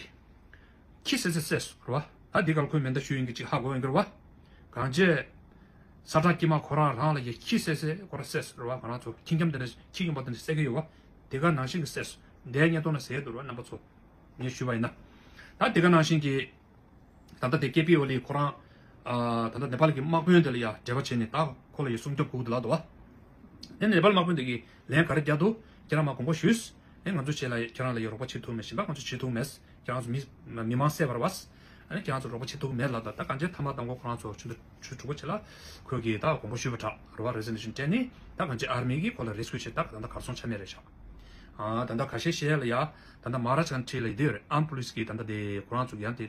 ཁྱི་སེ་སེ་བསད་སོང་རེད་བ། ད་འདི་གར་ཁོས་མེ་མདའ་གཞུས་ཡིན་གྱི་ཅིག་ཧ་གོ་ཡོང་གི་རེད་བ། གང་བྱས། ས་ཁྲ་དཀྱིལ་མ་ཁོ་རང་རང་ལ་ཡ་ཁྱི་སེ་སེ་ཁོ་རང་བསད་སོང་རེད་བ། ང་རང་ཚོ་ཁྱི་འཁྱམ་དེ་འདྲ་ཁྱི་འཁྱམ་པ་དེ་འདྲ་བསད་ཀྱི་ཡོད་བ། དེ་ག་ནང་བཞིན་གྱི་བསད་སོང་། འདིའི་བརྙན་ཐུང་ལ་གཟིགས་འདུག་རེད་བ་རྣམ་པ་ཚོ། ངས་ཞུས་པ་ཡིན་ན། ད་དེ་ག་ནང་བཞིན་གྱི། ད་ལྟ་དེ་ཀེ་པི་ཨོ་ལི་ཁོ་རང་། ཨ། ད་ལྟ་ནེ་པཱལ་གྱི་དམག་དཔོན་དེ་ལ་ཡ་འབྲེལ་བ་བྱས་ནས་ད་ཁོ་ལ་ཡ་སྲུང་སྐྱོབ་དགོས་འདུག་ལབ་འདུག་བ། དེ་ནེ་པཱལ་དམག་དཔོན་དེ་གིས་ལན་ག་རེ་བརྒྱབ་འདུག་ཁྱེད་རང་མ་དགོངས་པ་ཞུས། ཨེ་ང་ཚོ་བྱེད་ལ་ཁྱེད་རང་ལ་ཡ་རོགས་པ་བྱེད་ཐུབ་མེད། གཞན་པ་ང་ཚོ་བྱེད་ཐུབ་མེད། ཁྱེད་རང་ཚོ་མི་མི་མང་བསད་པ་རེད་བ། ཨ་ནི་ཁྱེད་རང་ཚོ་རོགས་པ་བྱེད་ཐུབ་མེད་ལབ། ད་ད་གང་བྱས་མཐའ་མ་དང་པོ་ཁོ་རང་ཚོ་ཆུ་ཚོད་དྲུག་པ་བྱེད་ལ་ཁོས་གིས་ད་དགོངས་པ་ཞུས་པ་འདྲ་རེད་བ། རེ་ཟི་ནེ་ཤན་སྤྲད་ནས་ད་གང་བྱས་ཨར་མི་གིས་ཁོ་ལ་རེ་སྐུལ་བྱས། ད་ད་ལྟ་གར་སོང་ཆ་མེད་རེད་ཤག་ཨ། ད་ལྟ་ཁ་ཤས་བཤད་ལ་ཡ། ད་ལྟ་མ་ཧཱ་ར་ཇི་ཁན་ཊི་ལ་ཡི་དེ་ཡོད་རེད། ཨམ་པུ་ལིས་གིས་ད་ལྟ་དེ་ཁོ་རང་ཚོ་གི་ཡང་དེ།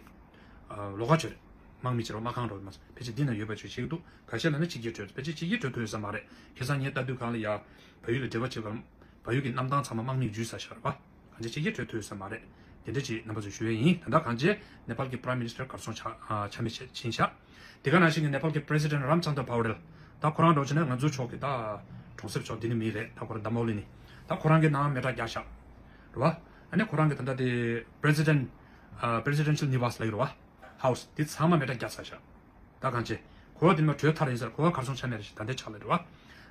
ཨ། ལོགས་ཀ་བྱོས་རེད། དམག་མི་བྱེད་རོགས་དམག་ཁང་རོགས་མ་ཕལ་ཆེར་འདི་ན་ཡོད་པ་ཆོས་བྱེད་ཀྱི་འདུག་ཁ་ཤས་ལ་ནི་ཕྱི་རྒྱལ་བྲོས། ཕལ་ཆེར་ཕྱི་རྒྱལ་བྲོས་ཐུབ་ཡོད་ས་མ་རེད། ཁ་སང་ངས་ལྟ་དུས་སྒང་ལ་ཡ། བལ་ཡུལ་ལ་འབྲེལ་བ་བྱེད་པར། བལ་ཡུལ་གྱི་གནམ་ཐང་ཚང་མ་དམག་མིས་འཇུས་ཚར་ཤག་རེད་བ། གང་ཅི་ཕྱི་རྒྱལ་བྲོས་ཐུབ་ཡོད་ས་མ་རེད། དེ་འདྲ་ཅིག་རྣམ་པ་ཚོ་ཞུ་ཡས་ཡིན། ད་ལྟ་གང་ཅི་ནེ་པཱལ་གྱི་Prime Minister་གར་སོང་ཆ་ཨ་ཆ་མེད་ཕྱིན་ཤག་དེ་ག་ནང་བཞིན་གྱི་ནེ་པཱལ་གྱི་President་རམ་ཆན་དྲ་བྷའོ་ཌལ། ད་ཁོ་རང་འགྲོ་ཕྱིན་ན་ང་ཚོའི་ཕྱོགས་ཀྱི་ད་གྲོང་གསེབ་ཕྱོགས་འདི་ནི་མི་རེད། ད་ཁོ་རང་འདམ་བུ་གླིང་ནི། ད་ཁོ་རང་གི་ནང་མེ་དྲག་རྒྱག་ཤག་རེད་བ། ཨ་ནི་ཁོ་རང་གི་ད་ལྟ་དེ་President ཨ་Presidential Niwas་ལབ་ཀྱི་རེད་བ། House་དེ་ཚང་མ་མེ་དྲག་རྒྱག་ཚར་ཤག་ད་གང་ཅི། ཁོ་དེ་མ་བྲོས་ཐར་ཡིན་ཟེར། ཁོ་གར་སོང་ཆ་མེད་རེད་ཤག་ད་ལྟའི་ཆ་ལ་རེད་བ།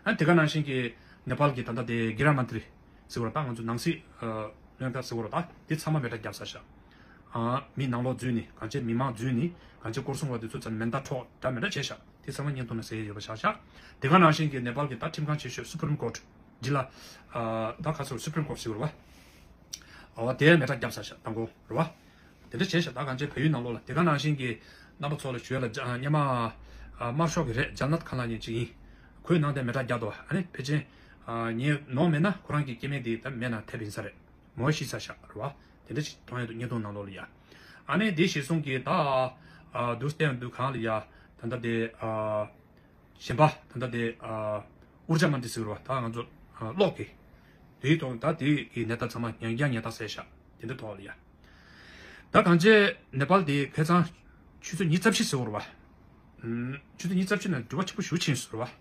ཨ་དེ་ག་ནང་བཞིན་གྱི་ནེ་པཱལ་གྱི་ད་ལྟ་དེ་གྷི་ར་མན་ཏྲི་ཟེར་བ་རེད། ད་ང་ཚོ་ནང་སྲིད་ཨ་བློན་ཁག་ཟེར་བ་རེད། ད་དེ་ཚང་མ་མེ་དྲག་བརྒྱབ་ཚར་ཤག་ཨ་མི་ནང་ལོགས་འཛུལ་ནི། གང་ཅི་མི་མང་འཛུལ་ནི། གང་ཅི་སྐོར་སྲུང་བ་དེ་ཚོ་ཚང་མ་མེ་མདའ་འཕྲོག་འདྲ་མི་འདྲ་བྱས་ཤག་དེ་ཚང་མ་བརྙན་ཐུང་ནང་གཟིགས་ཡས་ཡོད་པ་ཆགས་ཤག་དེ་ག་ནང་བཞིན་གྱི་ནེ་པཱལ་གྱི་ད་ཁྲིམས་ཁང་ཆེ་ཤོས་Supreme Court་འདི་ལ་ཨ་ད་ག་ཚོད་Supreme Court་ཟེར་བ་རེད་བ། ཨ་བ་དེ་མེ་དྲག་བརྒྱབ་ཚར་ཤག་དང་པོ་རེད་བ། དེ་འདྲ་བྱས་ཤག་ད་གང་ཅི་བལ་ཡུལ་ནང་ལོགས་ལ། དེ་ག་ནང་བཞིན་གྱི་རྣམ་པ་ཚོ་ལ་ཞུ་ཡས་ལ། ཨ་སྔོན་མ་ཨ་དམར་ཤོག་གི་རེད། ཇལ་ནཱཐ་ཁན་ལབ་མཁན་ཅིག་ཡིན། ཁོའི་ནང་དེ་མེ་དྲག་བརྒྱབ་འདུག་ཨ་ནི་ཕལ་ཆེར་ཨ་ངས་ནོར་མེད་ན་ཁོ་རང་གི་སྐྱེ་དམན་དེ་ད་མེ་ནང་ཐེབས་ཡིན་ས་རེད། མོ་ཤི་ཚར་ཤག་རེད་བ། དེ་འདྲ་ཞིག་མཐོང་ཡས་འདུག་བརྙན་ཐུང་ནང་ལོགས་ལ་ཡ། ཨ་ནི་དེ་གཞིར་བཟུང་གིས་ད་ཨ་འདུག་བལྟས་འདུག་གང་ལ་ཡ། ད་ལྟ་དེ་ཨ་གཞན་པ་ད་ལྟ་དེ་ཨ་ཨུར་ཇ་མན་ཏི་ཟེར་བ། ད་ང་ཚོ་ཨ་གློག་གི་དེའི་ཐོག་ད་དེ་གི་ནད་རྟགས་ཚང་མ་ཉག་ཉག་ཉག་རྟགས་གསལ་ཤག་དེ་འདྲ་ཐོག་ལ་ཡ། ད་གང་ཅི་ནེ་པཱལ་དེ་ཁ་སང་ཆུ་ཚོད་ཉི་ཤུ་རྩ་བཞི་ཟེར་བ་རེད་བ། ཨུམ། ཆུ་ཚོད་ཉི་ཤུ་རྩ་བཞི་ནང་འགྲུལ་པ་ཆེན་པོ་ཞེ་པོ་ཕྱིན་སོང་རེད་བ།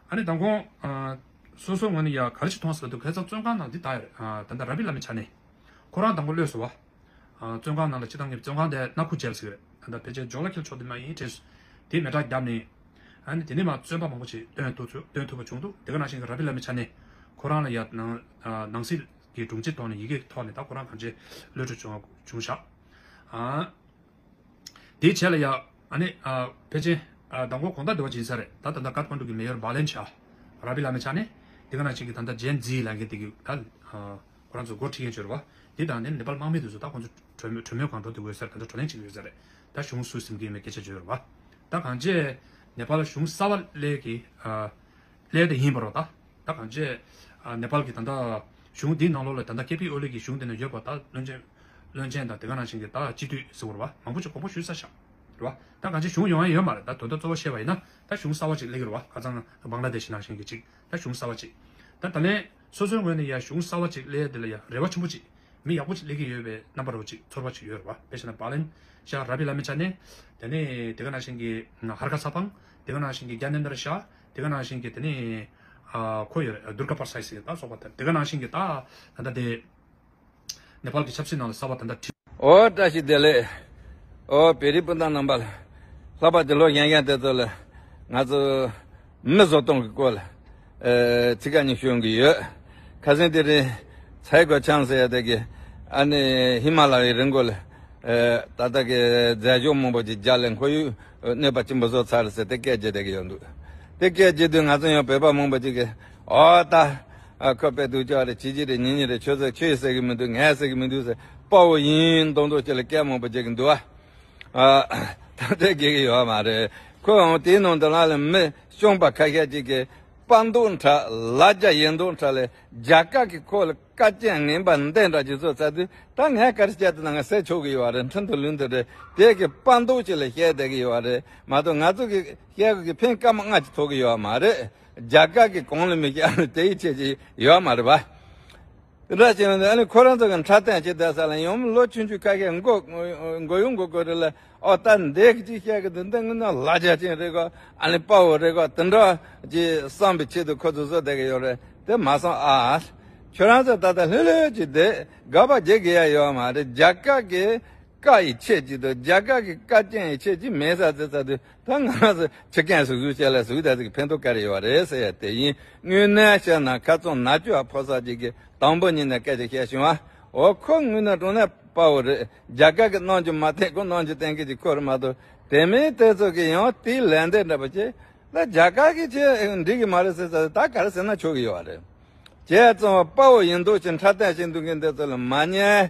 ཨ་ནི་མདང་དགོང་ཨ་སོ་སོའི་ངོས་ནས་ཡ་ག་རེ་ཞིག་མཐོང་སོང་ལབ་དུས། ཁ་སང་བཙོན་ཁང་ནང་འདི་ད་ཡོད་རེད། ཨ་ད་ལྟ་ར་བི་བླ་མའི་ཆ་ནས་ཁོ་རང་མདང་དགོང་གློད་སོང་བ། ཨ་བཙོན་ཁང་ནང་ལ་སྤྱིར་བཏང་གི་བཙོན་ཁང་དེ་ནག་ཁུ་ཇེལ་ཟེར་གི་རེད། ད་ལྟ་ཕལ་ཆེར་ཇོ་ལ་ཁེལ་ཕྱོགས་དེ་མ་ཡིན་དྲན་སོང་། དེ་མེ་དྲག་བརྒྱབ་ནས། ཨ་ནི་དེ་ནས་མར་བཙོན་པ་མང་པོ་ཞིག་བཏོན་ཐུབ་ཚུལ་བཏོན་ཐུབ་པ་བྱུང་འདུག་དེ་ག་ནང་བཞིན་གྱི་ར་བི་བླ་མའི་ཆ་ནས་ཁོ་རང་ལ་ཡ་ནང་ཨ་ནང་སྲིད་ཀྱི་དྲུང་ཆེ་ཐོག་ནས་ཡི་གེ་ཐོག་ནས་ད་ཁོ་རང་གང་ཅི་གློད་གྲོལ་བྱུང་བྱུང་ཤག་ཨ། དེའི་རྗེས་ལ་ཡ། ཨ་ནི་ཨ་ཕལ་ཆེར་ཨ་མདང་དགོང་དགོང་དག་དེ་བ་ཅིག་ཡིན་ས་རེད། ད་ད་ལྟ་ཀཐ་མན་ཌུ་གི་མེ་ཡོར་བྷ་ལན་ཤ་ར་བི་ལ་མའི་ཆ་ནས། དེ་ག་ནང་བཞིན་གྱི་ད་ལྟ་ཇེན་ཛི་ལབ་མཁན་དེ་གི་ད་ཨ་ཁོ་རང་ཚོ་འགོ་ཁྲིད་མཁན་ཅིག་ཡོད་རེད་བ། དེ་དང་ནི་ནེ་པཱལ་དམག་མི་དེ་ཚོ་ད་ཁོང་ཚོ་གྲོས་མོལ་གྲོས་མོལ་གང་འགྲོ་འདུག་ཡོད་ས་རེད། ད་ལྟ་བགྲོ་གླེང་ཅིག་ཡོད་ས་རེད། ད་གཞུང་སུས་ཟིན་གྱི་མེད་སྐད་ཆ་ཅིག་ཡོད་རེད་བ། ད་གང་ཅི་ནེ་པཱལ་གཞུང་གསར་པ་སླེབས་ཀྱི་ཨ་སླེབས་དེ་ཡིན་པ་རེད་བ། ད། ད་གང་ཅི་ཨ་ནེ་པཱལ་གྱི་ད་ལྟ་གཞུང་འདིའི་ནང་ལོགས་ལ་ད་ལྟ་ཀེ་པི་ཨོ་ལི་གི་གཞུང་འདི་ན་ཡོད་པ་ད་བློན་ཆེན། བློན་ཆེན་དང་དེ་ག་ནང་བཞིན་གྱི་ད་སྤྱི་འཐུས་ཟེར་བ་རེད་བ། མང་པོ་ཅིག་དགོངས་པ་ཞུས་ཚར་ཤག་རེད་བ། ད་གང་ཅི་གཞུང་ཡོང་ཡ་ཡོད་མ་རེད། ད་དོན་དག་གཙོ་བོ་བཤད་པ་ཡིན་ན་ད་གཞུང་གསར་པ་ཅིག་སླེབས་ཀྱི་རེད་བ། ཁ་སང་བང་ལ་དེ་ཤི་ནང་བཞིན་གྱི་ཅིག་ད་གཞུང་གསར་པ་ཅིག་ད་ད་ལན་སོ་སོའི་ངོས་ནས་ཡ་གཞུང་གསར་པ་ཅིག་སླེབས་ཡ་དེ་ལ་ཡ་རེ་བ་ཆེན་པོ་ཅིག་མི་ཡག་པོ་ཅིག་སླེབས་ཀྱི་ཡོད་པའི་རྣམ་པ་རོ་ཅིག་ཚོར་བ་ཅིག་ཡོད་རེད་བ། དཔེ་བྱས་ན་བྷ་ལན་ཤ་ར་བི་ལ་མི་ཆ་ནས། དེ་ནས་དེ་ག་ནང་བཞིན་གྱི་ཧར་ཁ་ས་ཕང་། དེ་ག་ནང་བཞིན་གྱི་རྒྱ་ནན་དར་ཤ། དེ་ག་ནང་བཞིན་གྱི་དེ་ནས་ཨ་ཁོ་ཡོད་རེད། དུར་ག་པར་སའི་སི་ད་སོགས་པ་དང་། དེ་ག་ནང་བཞིན་གྱི་ད་ད་ལྟ་དེ་ནེ་པཱལ་གྱི་ཆབ་སྲིད་ནང་ལ་གསར་པ་ད་ལྟ་ཁྲིད། ཨོ་བཀྲ་ཤིས་བདེ་ལེགས། ཨོ་བེ་རི་སྤུན་ཟླ་རྣམ་པ། ལྷག་པར་དུ་ལོ་ཡང་ཡང་དེ་ཚོ་ལ་ང་ཚོ་མི་བཟོ་སྟངས་ཀྱི་སྐོར་ལ་ཨེ་ཚིག་ཁ་ཉིན་ཞུ་གི་ཡོད། ཁ་སང་དེ་རིང་ཚའི་གོ་ཆང་ཟེར་ཡ་དེ་གི་ཨ་ནི་ཧི་མ་ལ་ཡའི་རི་མགོ་ལ་ཨེ་ད་ལྟ་གི་རྫས་སྦྱོར་མང་པོ་ཅིག་རྒྱག་ལས་ཁོར་ཡུག་གནོད་པ་ཆེན་པོ་བཟོ་ཚར་ཟེར་ཏེ་སྐད་རྒྱག་བསྡད་ཀྱི་ཡོད་འདུག་དེ་སྐད་རྒྱག་དུས་ང་ཚོ་ཡང་བོད་པ་མང་པོ་ཅིག་གིས་ཨོ་ད་ཨ་ཁོ་དཔེ་སྡུག་ཅག་རེད། བྱས་རྗེས་རེད། ཉན་ཉན་རེད། ཁྱོད་ཚོ་ཁྱོད་ཡིས་ཟེར་གི་མི་འདུག་ངས་ཟེར་གི་མི་འདུག་ཟེར་དཔའ་བོ་ཡིན་མདོག་མདོག་ཅིག་ལ་སྐད་མང་པོ་རྒྱག་གི་འདུག་ཨ། ཨ་ད་ལྟ་རྒྱག་གི་ཡོད་མ་རེད། ཁོ་འོང་དེའི་ནང་དུ་ལ་ལ་མི་གཤོང་པ་ཁ་ཤས་ཅིག་གིས་དཔའ་མདོག་འདྲ་ལ་རྒྱ་ཡན་མདོག་འདྲ་ལས་རྒྱ་གར་གྱི་ཁོ་ལ་དཀའ་སྤྱད་ངན་པ་འདི་འདྲ་ཅིག་བཟོ་ཚར་དུས་ད་ངས་ག་རེ་བྱས་ཏེ་ན་ང་ཟས་ཆོག་གི་ཡོད་རེད། འཕྲིན་དུ་ལུན་དུ་རེད། དེ་གི་དཔའ་མདོག་ཅིག་ལ་བཤད་བསྡད་ཀྱི་ཡོད་རེད་མ་གཏོགས་ང་ཚོ་གི་བཤད་དགོས་ཀྱི་ཕན་སྐར་མ་ལྔ་ཅིག་ཐོགས་ཀྱི་ཡོད་མ་རེད། རྒྱ་གར་གྱི་གོང་ལ་མི་བཤད་ནས་དེ་ཡི་ཆེད་ཅིག་ཡོད་མ་རེད་པ། དེ་འདྲ་བྱས་ནས་ཨ་ནི་ཁོ་རང་ཚོ་གི་འཁྲབ་སྟོན་བྱེད་བསྡད་ས་ལ་ཡང་ལོ་ཆུང་ཆུང་ཁ་ཤས་མགོ་མགོ་ཡུ་མགོ་སྐོར་རེ་ལ་ཨོ་ད་འདི་གི་ཅིག་བཤད་གི་འདུག་འདི་ངོ་ན་ལ་རྒྱ་ཅན་རེད་གོ་ཨ་ནི་དཔའ་བོ་རེད་གོ་དེ་འདྲ་ཅིག་བསམ་པའི་ཆེད་དུ་ཁོ་ཚོ་བཟོ་བསྡད་གི་ཡོད་རེད། དེ་མ་སོང་ཨ། ཁྱོད་རང་ཚོ་ད་ལྟ་ལྷོད་ལྷོད་ཅིག་བསྡད་དགག་པ་བྱེད་དགོས་ཡ་ཡོད་མ་རེད། རྒྱ་གར་གི་བཀའ་ཡི་ཆེད་ཀྱི་དང་རྒྱ་གར་གྱི་བཀའ་བཀྱོན་ཡི་ཆེད་ཀྱི་མེད་ས་ཟེར་ས་དུས། ད་ང་རང་ཚོ་ཕྱི་རྐྱེན་ཟུག་ཟུག་བྱས་ལ་ཟུག་ད་ཟིག་ཕན་ཐོགས་ག་རེ་ཡོད་རེད་ཟེར་ཡ་དེ་ཡིན། དངོས་གནས་བཤད་ན་ཁ་རྩང་ནག་ཅོག་ཕོ་གསར་ཅིག་གིས་དང་པོ་ཉིད་ནས་སྐད་ཆ་བཤད་བྱུང་བ། འོ་ཁོ་དངོས་གནས་དྲང་གནས་དཔའ་བོ་རེད། རྒྱ་གར་གྱི་རྣམ་འགྱུར་མ་བསྟན་ཁོ་རྣམ་འགྱུར་བསྟན་མཁན་གྱི་ཁོ་རེད་མ་གཏོགས། དེ་མིན་དེ་ཚོ་གིས་ཡང་དེའི་ལན་འདེབས་འདྲ་པོ་བྱས་ལ་རྒྱ་གར་གྱིས་ཁྱེད་འགྲིག་གི་མ་རེད་ཟེར་ས་ད་ག་རེ་ཟེར་ན་ཆོག་གི་ཡོད་རེད། བྱས་ཙང་དཔའ་བོ་ཡིན་མདོག་ཅིག་འཁྲབ་སྟོན་བྱེད་འདུག་མཁན་དེ་ཚོ་ལ་མ་ཉན།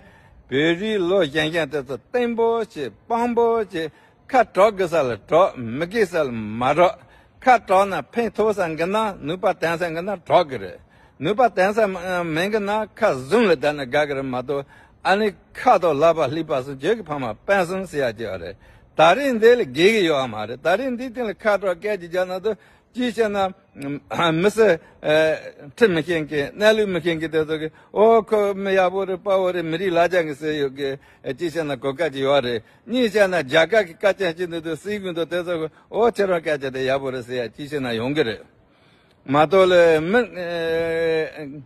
བོད་རིགས་ལོ་གཞོན་གཞོན་དེ་ཚོ་བརྟན་པོ་བྱེད། དཔང་པོ་བྱེད། ཁ་གྲག་དགོས་ས་ལ་གྲག་མི་དགོས་ས་ལ་མ་གྲག་ཁ་གྲག་ན་ཕན་ཐོགས་ས་འགི་ན་ནུས་པ་ལྡན་ས་འགི་ན་གྲག་གི་རེད། ནུས་པ་ལྡན་ས་མ་མེད་འགི་ན་ཁ་བཟུང་ལ་བསྡད་ན་དགའ་གི་རེད་མ་གཏོགས། ཨ་ནི་ཁ་དོག་ལག་པ་ལྷིས་པ་སོང་བྱེད་ཀྱི་ཕ་མ་དཔོན་གསུམ་ཟེར་ཡ་ཅིག་ཡོད་རེད། ད་རེས་འདི་ལ་དགེ་གི་ཡོད་མ་རེད། ད་རེས་འདི་སྟེང་ལ་ཁ་གྲག་སྐད་ཅིག་རྒྱག་ན་དུ། ཅིའི་ཕྱིར་ན། མི་སེར། ཁྲིམས་མི་ཤེས་མཁན་གནས་ལུགས་མི་ཤེས་མཁན་དེ་ཚོ་གིས་ཨོ་ཁོ་མི་ཡག་པོ་རེད། དཔའ་བོ་རེད། མི་རིགས་ལ་རྒྱ་གི་ཟེར་ཡོད་གི། ཅིའི་ཕྱིར་ན་གོ་སྐབས་ཅིག་ཡོད་རེད། གཉིས་བཤད་ན་རྒྱ་གར་གྱི་བཀའ་བཀྱོན་བྱེད་འདུག་དུས་སྲིད་གཞུང་དང་དེ་ཚོ་གིས་ཨོ་ཁྱེད་རང་སྐད་ཆ་དེ་ཡག་པོ་རེད་ཟེར་ཡ་ཅིའི་ཕྱིར་ན་ཡོང་གི་རེད། མ་གཏོགས་ལས་མི།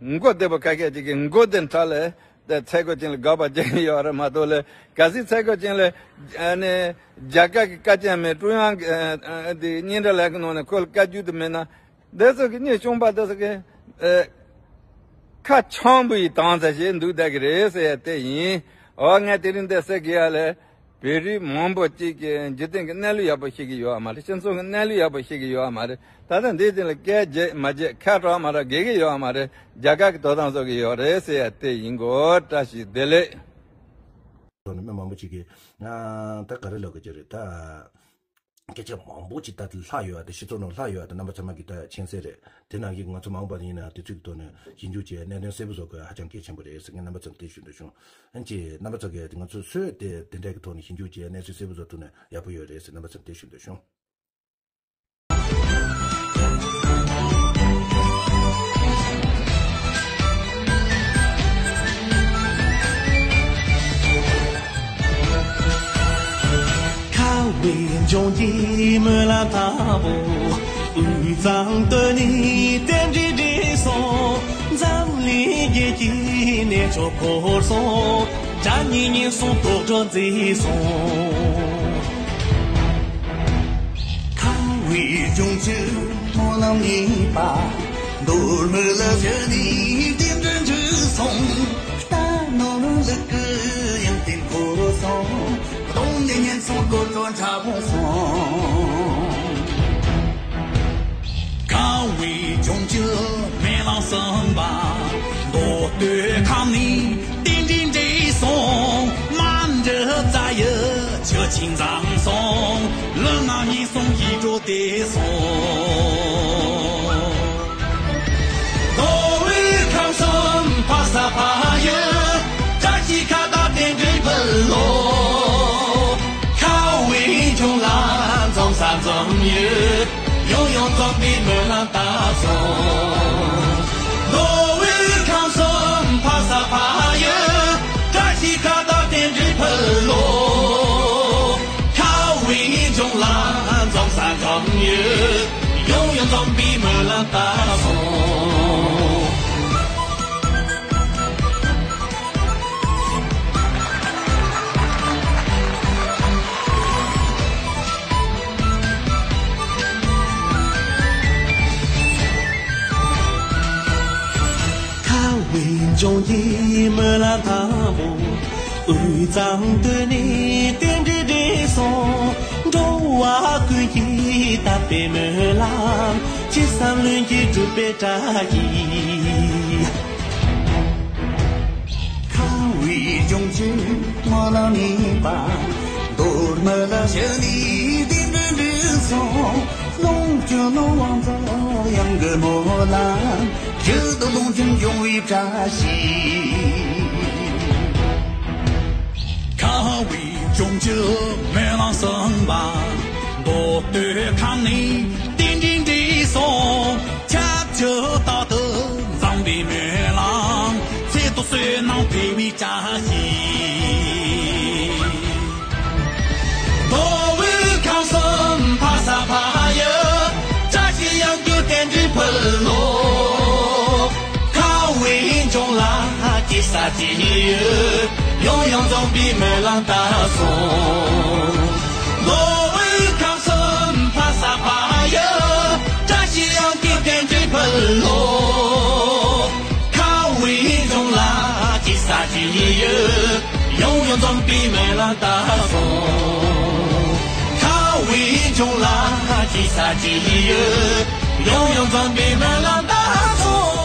མགོ་བདེ་པོ་ཁ་ཤས་ཅིག་གིས་མགོ་བདེ་ཁྲ་ལས། དེ་ཚེ་སྒོ་ཅན་ལ་དགག་པ་རྒྱག་གི་ཡོད་རེད་མ་གཏོགས་ལས། གལ་སྲིད་ཚེ་སྒོ་ཅན་ལ་ཨ་ནི་རྒྱ་གར་གྱི་བཀའ་བཀྱོན་མེད། ཀྲུང་དབྱང་གི་ཨ་ཨ་དེ་སྙན་གྲགས་ལས་ཀྱི་ནང་ནས་ཁོ་ལ་བཀའ་བཀྱོན་དེ་མེད་ན། འདི་ཚོ་གི་གཉེན་སྐྱོང་པ་དེ་ཚོ་གི་ཨ་ཁ་འཆམ་པོ་ཡི་དྭངས་ཚ་ཞིག་འདུག་བསྡད་ཀྱི་རེད་ཟེར་ཡ་དེ་ཡིན། འོ་ངས་དེ་རིང་འདི་ཟེར་གི་ཡ་ལས། བོད་རིགས་མང་པོ་གཅིག་གིས་འཇིག་རྟེན་གྱི་གནས་ལུགས་ཡག་པོ་ཤེས་ཀྱི་ཡོད་མ་རེད། སྤྱི་ཚོགས་ཀྱི་གནས་ལུགས་ཡག་པོ་ཤེས་ཀྱི་ཡོད་མ་རེད། ད་ལྟ་འདིའི་སྟེང་ལ་སྐད་རྒྱག་མ་རྒྱག་ཁ་གྲག་མ་གྲག་དགོས་ཀྱི་ཡོད་མ་རེད། རྒྱ་གར་གྱི་དོ་དམ་བཟོ་གི་ཡོད་རེད་ཟེར་ཡ་དེ་ཡིན་གོ། བཀྲ་ཤིས་བདེ་ལེགས། ཐོག་ནས་མི་མང་པོ་ཅིག་གིས་ཨ་ད་ག་རེ་ལབ་ཀྱི་རེད་ད། སྐད་ཆ་མང་པོ་ཅིག་ད་དེ་ལྷག་ཡོད་ཨ། དེ་སྤྱི་ཚོགས་ནང་ལྷག་ཡོད་ཨ། དེ་རྣམ་པ་ཚང་མ་གིས་ད་མཁྱེན་གསལ་རེད། དེ་ནང་གི་ང་ཚོ་མ་འོངས་པ་ཡིན་ན་དེ་ཚོའི་ཐོག་ནས་ཞིབ་འཇུག་བྱས་གནད་དོན་གསལ་པོ་བཟོ་དགོས་ཧ་ཅང་གལ་ཆེན་པོ་རེད་ཟེར་ངས་རྣམ་པ་ཚོར་དེ་ཞུ་འདོད་བྱུང་། ཨ་ནི་རྣམ་པ་ཚོ་གིས་ང་ཚོ་སུས་དེ་དེ་འདྲའི་གི་ཐོག་ནས་ཞིབ་འཇུག་བྱས་གནས་ཚུལ་གསལ་པོ་བཟོ་ཐུབ་ན་ཡག་པོ་ཡོད་རེད་ཟེར་རྣམ་པ་ཚོར་དེ་ཞུ་འདོད་བྱུང་། ཁ་བའི་ལྗོངས་ཀྱི་སྨོན་ལམ་དང་པོ། དབུས་གཙང་སྟོད་ནས་རྟེན་འབྲེལ་འགྲིག་སོང་། འཛམ་གླིང་རྒྱལ་གྱི་གནས་མཆོག་འཁོར་སོང་། དགྲ་གཉེན་ཉེན་སོང་། དོག་དྲག་མཛེས་སོང་། ཁ་བའི་ལྗོངས་ཀྱི་སྨོན་ལམ་གཉིས་པ། མདོ་སྨད་ལ་བཞུགས་ནས་རྟེན་འབྲེལ་འགྲིག་སོང་། རྟ་ནོར་ལུག་གི་ཡང་རྟེན་འཁོར་སོང་། གདོང་ནས་ཉེན་སོང་དགོད་བྲོ་འཁྲབ་སོང་། ཁ་བའི་ལྗོངས་ཀྱི་སྨོན་ལམ་གསུམ་པ། མདོ་སྟོད་ཁམས་ནས་རྟེན་འབྲེལ་འགྲིག་སོང་། མ་འབྲི་རྩ་ཡི་ཆུ་ཆེན་འཛོམས་སོང་། ལུས་ངག་ཉེན་སོང་ཡིད་འགྲོ་བདེ་སོང་། མདོ་དབུས་ཁམས་གསུམ་ཕ་ས་ཕ་ཡུལ། བཀྲ་ཤིས་ཁ་བརྡ་རྟེན་འབྲེལ་ཕུལ་ལོ། ཁ་བའི་ལྗོངས་ལ་འཛོམས་ས་འཛོམས་ཡུལ། ཡང་ཡང་འཛོམས་པའི་སྨོན་ལམ་བཏབ་སོང་། མདོ་དབུས་ཁམས་གསུམ་ཕ་ས་ཕ་ཡུལ། བཀྲ་ཤིས་ཁ་བརྡ་རྟེན་འབྲེལ་ཕུལ་ལོ། ཁ་བའི་ལྗོངས་ལ་འཛོམས་ས་འཛོམས་ཡུལ། ཡང་ཡང་འཛོམས་པའི་སྨོན་ལམ་བཏབ་སོང་། ཁ་བའི་ལྗོངས་ཀྱི་སྨོན་ལམ་དང་པོ། དབུས་གཙང་སྟོད་ནས་རྟེན་འབྲེལ་འགྲིག་སོང་། འགྲོ་བ་ཀུན་གྱི་དད་པའི་སྨོན་ལམ། ཅི་བསམ་ལྷུན་གྱིས་འགྲུབ་པའི་བཀྲ་ཤིས། ཁ་བའི་ལྗོངས་ཀྱི་སྨོན་ལམ་གཉིས་པ། མདོ་སྨད་ལ་བཞུགས་ནས་རྟེན་འབྲེལ་འགྲིག་སོང་། ལོངས་སྤྱོད་ནོར་དབང་རྫོགས་གཡང་གི་སྨོན་ལམ། རྒྱུད་དུ་ལོངས་སྤྱོད་འབྱུང་བའི་བཀྲ་ཤིས། ཁ་བའི་ལྗོངས་ཀྱི་སྨོན་ལམ་གསུམ་པ། མདོ་སྟོད་ཁམས་ནས་རྟེན་འབྲེལ་འགྲིག་སོང་། ཁྱབ་བྱེད་རྟག་ཏུ་འཛོམས་པའི་སྨོན་ལམ། ཚེ་ཐུབ་བསོད་ནམས་འཕེལ་བའི་བཀྲ་ཤིས། མདོ་དབུས་ཁམས་གསུམ་ཕ་ས་ཕ་ཡུལ། བཀྲ་ཤིས་གཡང་རྒྱུད་རྟེན་འབྲེལ་ཕུལ་ལོ། ཁ་བའི་ལྗོངས་ལ་སྐྱེ་ས་སྐྱེ་ཡུལ། ཡང་ཡང་འཛོམས་པའི་སྨོན་ལམ་བཏབ་སོང་། མདོ་དབུས་ཁམས་གསུམ་ཕ་ས་ཕ་ཡུལ། བཀྲ་ཤིས་གཡང་སྐྱིད་རྟེན་འབྲེལ་ཕུལ་ལོ། ཁ་བའི་ལྗོངས་ལ་སྐྱིད་ས་སྐྱིད་ཡུལ། ཡང་ཡང་འཛོམས་པའི་སྨོན་ལམ་བཏབ་སོང་། ཁ་བའི་ལྗོངས་ལ་སྐྱིད་ས་སྐྱིད་ཡུལ། ཡང་ཡང་འཛོམས་པའི་སྨོན་ལམ་བཏབ་སོང་།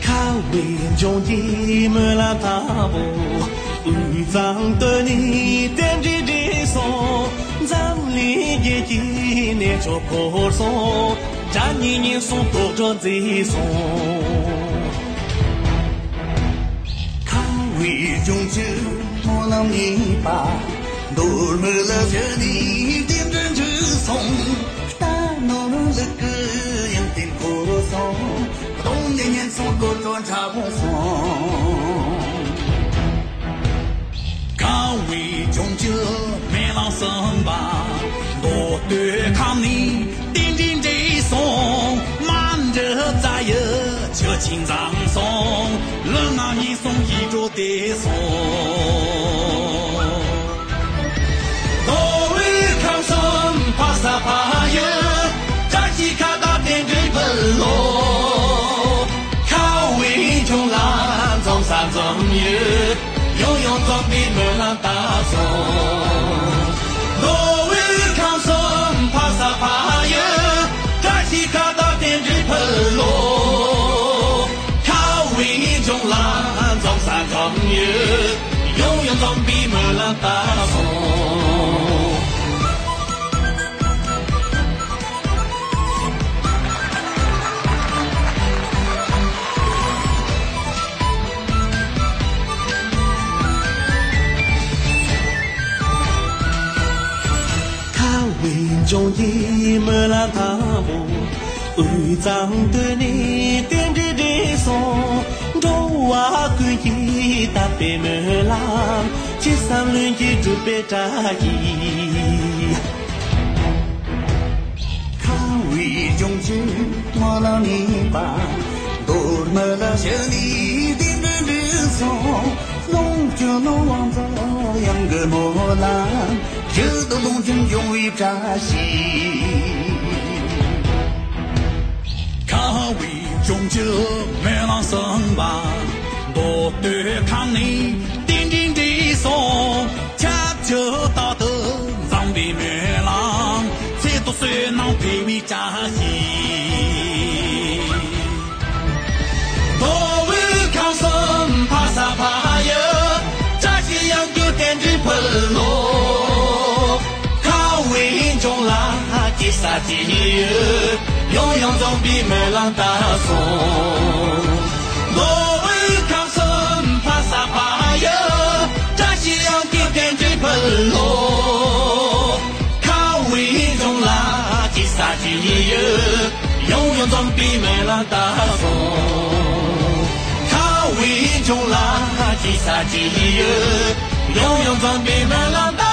ཁ་བའི་ལྗོངས་ཀྱི་སྨོན་ལམ་དང་པོ། དབུས་གཙང་སྟོད་ནས་རྟེན་འབྲེལ་འགྲིག་སོང་། འཛམ་གླིང་རྒྱལ་གྱི་གནས་མཆོག་བསྐོར་སོང་། དགྲ་གཉེན་ཉེན་སོང་དོག་སྒྲོ་མཛེས་སོང་། ཁ་བའི་ལྗོངས་ཀྱི་སྨོན་ལམ་གཉིས་པ། མདོ་སྨད་ལ་བཞུགས་ནས་རྟེན་འབྲེལ་འགྲིག་སོང་། རྟ་ནོར་ལུག་གི་ཡོན་ཏན་བསྐོར་སོང་། གདོང་ནས་ཉེན་སོང་དོག་སྒྲོ་འཁྲབ་སོང་། ཁ་བའི་ལྗོངས་ཀྱི་སྨོན་ལམ་གསུམ་པ། མདོ་སྟོད་ཁམས་ནས་རྟེན་འབྲེལ་འགྲིག་སོང་། རྨ་འབྲི་རྩ་ཡི་ཆུ་ཆེན་འཛོམས་སོང་། ལུས་ངག་ཉེན་སོང་ཡིད་འགྲོ་བདེ་སོང་། མདོ་དབུས་ཁམས་གསུམ་ཕ་ས་ཕ་ཡུལ། བཀྲ་ཤིས་ཁ་བརྡ་རྟེན་འབྲེལ་ཕུལ་ལོ། ཁ་བའི་ལྗོངས་ལ་འཛོམས་ས་འཛོམས་ཡུལ། ཡང་ཡང་འཛོམས་པའི་སྨོན་ལམ་བཏབ་སོང་། མདོ་དབུས་ཁམས་གསུམ་ཕ་ས་ཕ་ཡུལ། བཀྲ་ཤིས་ཁ་བརྡ་རྟེན་འབྲེལ་ཕུལ་ལོ། ཁ་བའི་ལྗོངས་ལ་འཛོམས་ས་འཛོམས་ཡུལ། ཡང་ཡང་འཛོམས་པའི་སྨོན་ལམ་བཏབ་སོང་། ཁ་བའི་ལྗོངས་ཀྱི་སྨོན་ལམ་དང་པོ། དབུས་གཙང་སྟོད་ནས་རྟེན་འབྲེལ་འགྲིག་སོང་། འགྲོ་བ་ཀུན་གྱི་དད་པའི་སྨོན་ལམ། ཅི་བསམ་ལྷུན་གྱིས་འགྲུབ་པའི་བཀྲ་ཤིས། ཁ་བའི་ལྗོངས་ཀྱི་སྨོན་ལམ་གཉིས་པ། མདོ་སྨད་ལ་བཞུགས་ནས་རྟེན་འབྲེལ་འགྲིག་སོང་། ལོངས་སྤྱོད་ནོར་དབང་འཛོམས་གཡང་གི་སྨོན་ལམ། ཡུལ་དུ་ལོངས་སྤྱོད་འབྱུང་བའི་བཀྲ་ཤིས། ཁ་བའི་ལྗོངས་ཀྱི་སྨོན་ལམ་གསུམ་པ། མདོ་སྟོད་ཁམས་ནས་རྟེན་འབྲེལ་འགྲིག་སོང་། ཆབས་ཅིག་རྟག་ཏུ་འཛོམས་པའི་སྨོན་ལམ། ཚེ་ཐོག་བསོད་ནམས་འཕེལ་བའི་བཀྲ་ཤིས། མདོ་དབུས་ཁམས་གསུམ་ཕ་ས་ཕ་ཡུལ། བཀྲ་ཤིས་གཡང་སྐྱིད་རྟེན་འབྲེལ་ཕུལ་ལོ། ཁ་བའི་ལྗོངས་ལ་སྐྱིད་ས་སྐྱིད་ཡུལ། ཡང་ཡང་འཛོམས་པའི་སྨོན་ལམ་བཏབ་སོང་། མདོ་དབུས་ཁམས་གསུམ་ཕ་ས་ཕ་ཡུལ། བཀྲ་ཤིས་གཡང་སྐྱིད་རྟེན་འབྲེལ་ཕུལ་ལོ། ཁ་བའི་ལྗོངས་ལ་སྐྱིད་ས་སྐྱིད་ཡུལ། ཡང་ཡང་འཛོམས་པའི་སྨོན་ལམ་བཏབ་སོང་། ཁ་བའི་ལྗོངས་ལ་སྐྱིད་ས་སྐྱིད་ཡུལ། ཡང་ཡང་འཛོམས་པའི་སྨོན་ལམ་བཏབ།